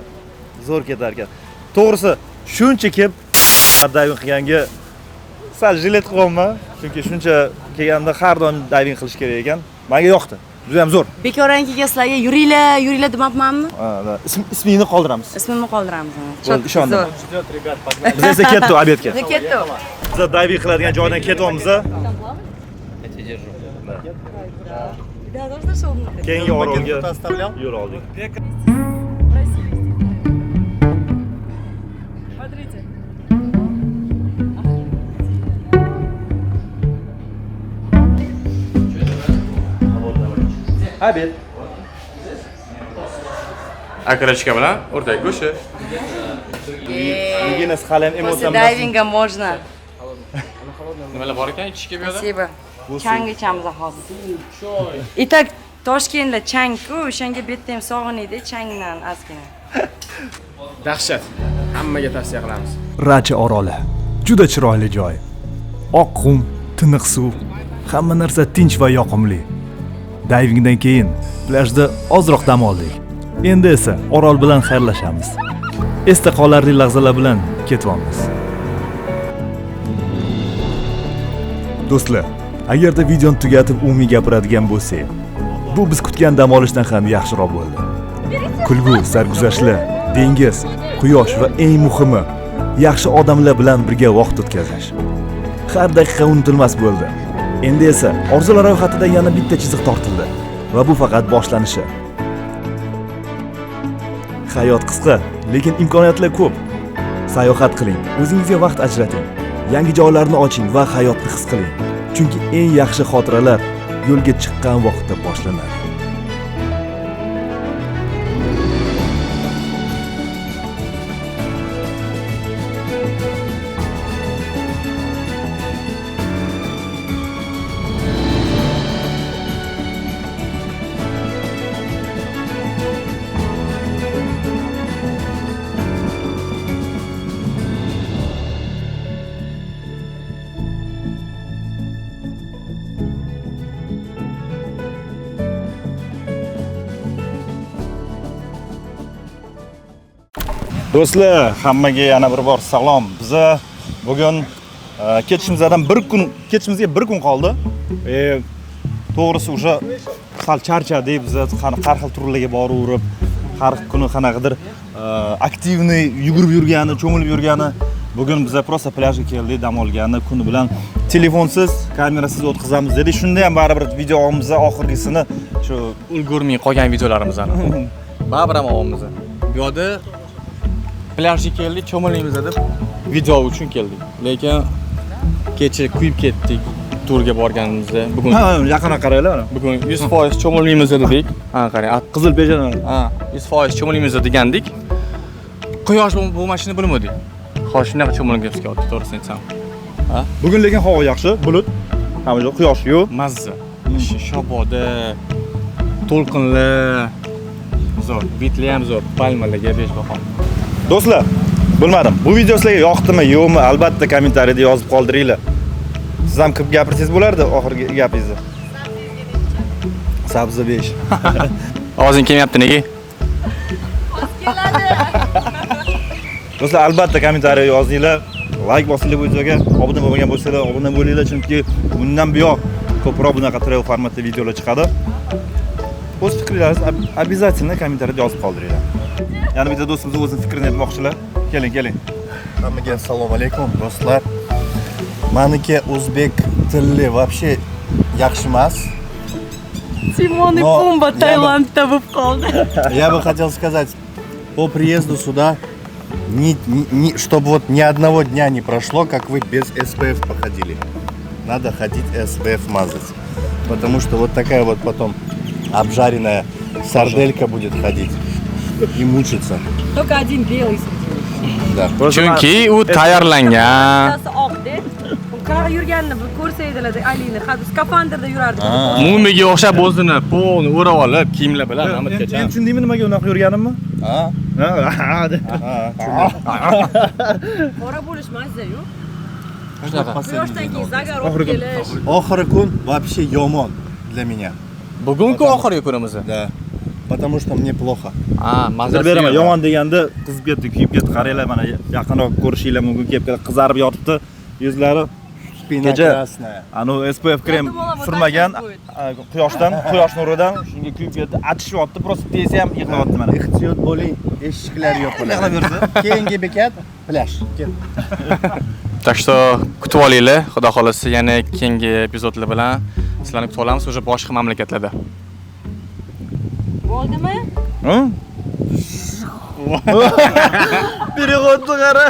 zo'r ketar ekan. To'g'risi, shuncha kelib dayving qilganga sal jilet qilyapman, chunki shuncha kelganda har doim dayving qilish kerak ekan. Menga yoqdi. Juda ham zo'r. Bekorankiga sizlarga yuringlar, yuringlar demabmanmi? Ha, ismingni qoldiramiz. Ismimni qoldiramiz. Bo'ldi, ishondim. Biz esa ketdik обед ga. Biz ketdik. Biz dayving qiladigan joydan ketyapmiz. Keyingi orolga yo'l oldik. Смотрите. Обед. Окорочка bilan o'rdak go'shti. Yig'ingiz hali ham После дайвинга можно. Nimalar bor ekan ichishga bu yerda? Спасибо. Chang ichamiz hozir. Итак, Toshkentda chang-ku, o'shanga bu yerda ham sog'inaydi changdan ozgina. Dahshat. Hammaga tavsiya qilamiz. Racha oroli. Juda chiroyli joy. Oq qum, tiniq suv, hamma narsa tinch va yoqimli. Dayvingdan keyin plyajda ozroq dam oldik. Endi esa orol bilan xayrlashamiz. Esda qolarli lahzalar bilan ketyapmiz. Do'stlar, agarda videoni tugatib umumiy gapiradigan bo'lsak, bu biz kutgan dam olishdan ham yaxshiroq bo'ldi. Kulgu, sarguzashtlar, dengiz, quyosh va eng muhimi, yaxshi odamlar bilan birga vaqt o'tkazish. Har daqiqa unutilmas bo'ldi. Endi esa orzular ro'yxatida yana bitta chiziq tortildi va bu faqat boshlanishi. Hayot qisqa, lekin imkoniyatlar ko'p. Sayohat qiling, o'zingizga vaqt ajrating, yangi joylarni oching va hayotni his qiling. Chunki eng yaxshi xotiralar yo'lga chiqqan vaqtda boshlanadi. Do'stlar, hammaga yana bir bor salom. Biza bugun ketishimizdan bir kun, ketishimizga bir kun qoldi. To'g'risi o'sha sal charchadik. Biz har xil turlarga boraverib, har kuni qanaqadir aktivniy yugurib yurgani, cho'milib yurgani. Bugun biz просто plyajga keldik, dam olgani, kuni bilan telefonsiz, kamerasiz o'tkazamiz dedik. Shunda ham baribir videomizni oxirgisini shu ulgurmay qolgan videolarimizni baribir ham olamiz. Bu yerda plyajga keldik, cho'milmaymiz deb video uchun keldik. Lekin kecha kuyib ketdik turga borganimizda. Bugun ha, yaqinroq qaranglar. Bugun 100% cho'milmaymiz dedik. Ha, qarang, qizil peshona. Ha, 100% cho'milmaymiz degandik. Quyosh bo'lmashini bilmadik. Xo'sh, shunaqa cho'milgimiz kelyapti, to'g'risini aytsam. Ha? Bugun lekin havo yaxshi, bulut, hamma joy quyosh yo'q. Mazza. Shoboda, to'lqinlar zo'r, vitli ham zo'r, palmalarga 5 baho. Do'stlar, bilmadim, bu video sizlarga yoqdimi, yo'qmi, albatta kommentariyada yozib qoldiringlar. Siz ham kirib gapirsangiz bo'lardi oxirgi gapingizni. Sabzi 5. Ovozing kelmayapti nega? Keladi. Do'stlar, albatta kommentariya yozinglar, like bosinglar bu videoga, obuna bo'lmagan bo'lsanglar, obuna bo'linglar, chunki bundan buyoq ko'proq bunaqa travel formatda videolar chiqadi. O'z fikrlaringizni обязательно kommentariyada yozib qoldiringlar. Yana bitta do'stimiz o'zining fikrini aytmoqchilar. Keling, keling. Hammaga assalomu alaykum do'stlar. Maniki o'zbek tilli вообще yaxshi emas. Timon и Пумба Tailandda bo'lib qoldi. Я бы хотел сказать, по приезду сюда чтобы вот ни одного дня не прошло, как вы без SPF походили. Надо ходить SPF мазать, потому что вот такая вот потом обжаренная сарделька будет ходить и мучиться. Только один белый среди них. Да. Chunki u tayyorlangan. Bittasi oq-da, u Qanaqa yurganini bir ko'rsanglar, Alini skafandrda yurardi. Mumiga o'xshab o'zini полный o'rab olib, kiyimlar bilan Endi tushundingmi nimaga unaqa yurganimni? Ha. Ha. Qora bo'lish mazza-yu. Shunaqa. Quyoshdan keyin загар olib Oxirgi kun. kelish. Oxirgi kun вообще yomon для меня. Bugungi oxirgi kunimiz. Да. Потому что мне плохо. Ha, Sir beraman, yomon deganda qizib ketdi, kuyib ketdi. Qaranglar, mana yaqinroq ko'rishinglar mumkin, kepkada qizarib yotibdi yuzlari. Спина Kecha красная. anu SPF krem surmagan, quyoshdan, quyosh nuridan shunga kuyib ketdi, achishyapti, просто tezi ham yig'layapti mana. Ehtiyot bo'ling, eshiklar yopiladi. Yig'lab yurdi. Keyingi bekat plyaj. Kel. Так что kutib olinglar, xudo xolasa yana keyingi epizodlar bilan sizlarni kutib olamiz уже boshqa mamlakatlarda. Bo'ldimi? Hı? Переход ni qara.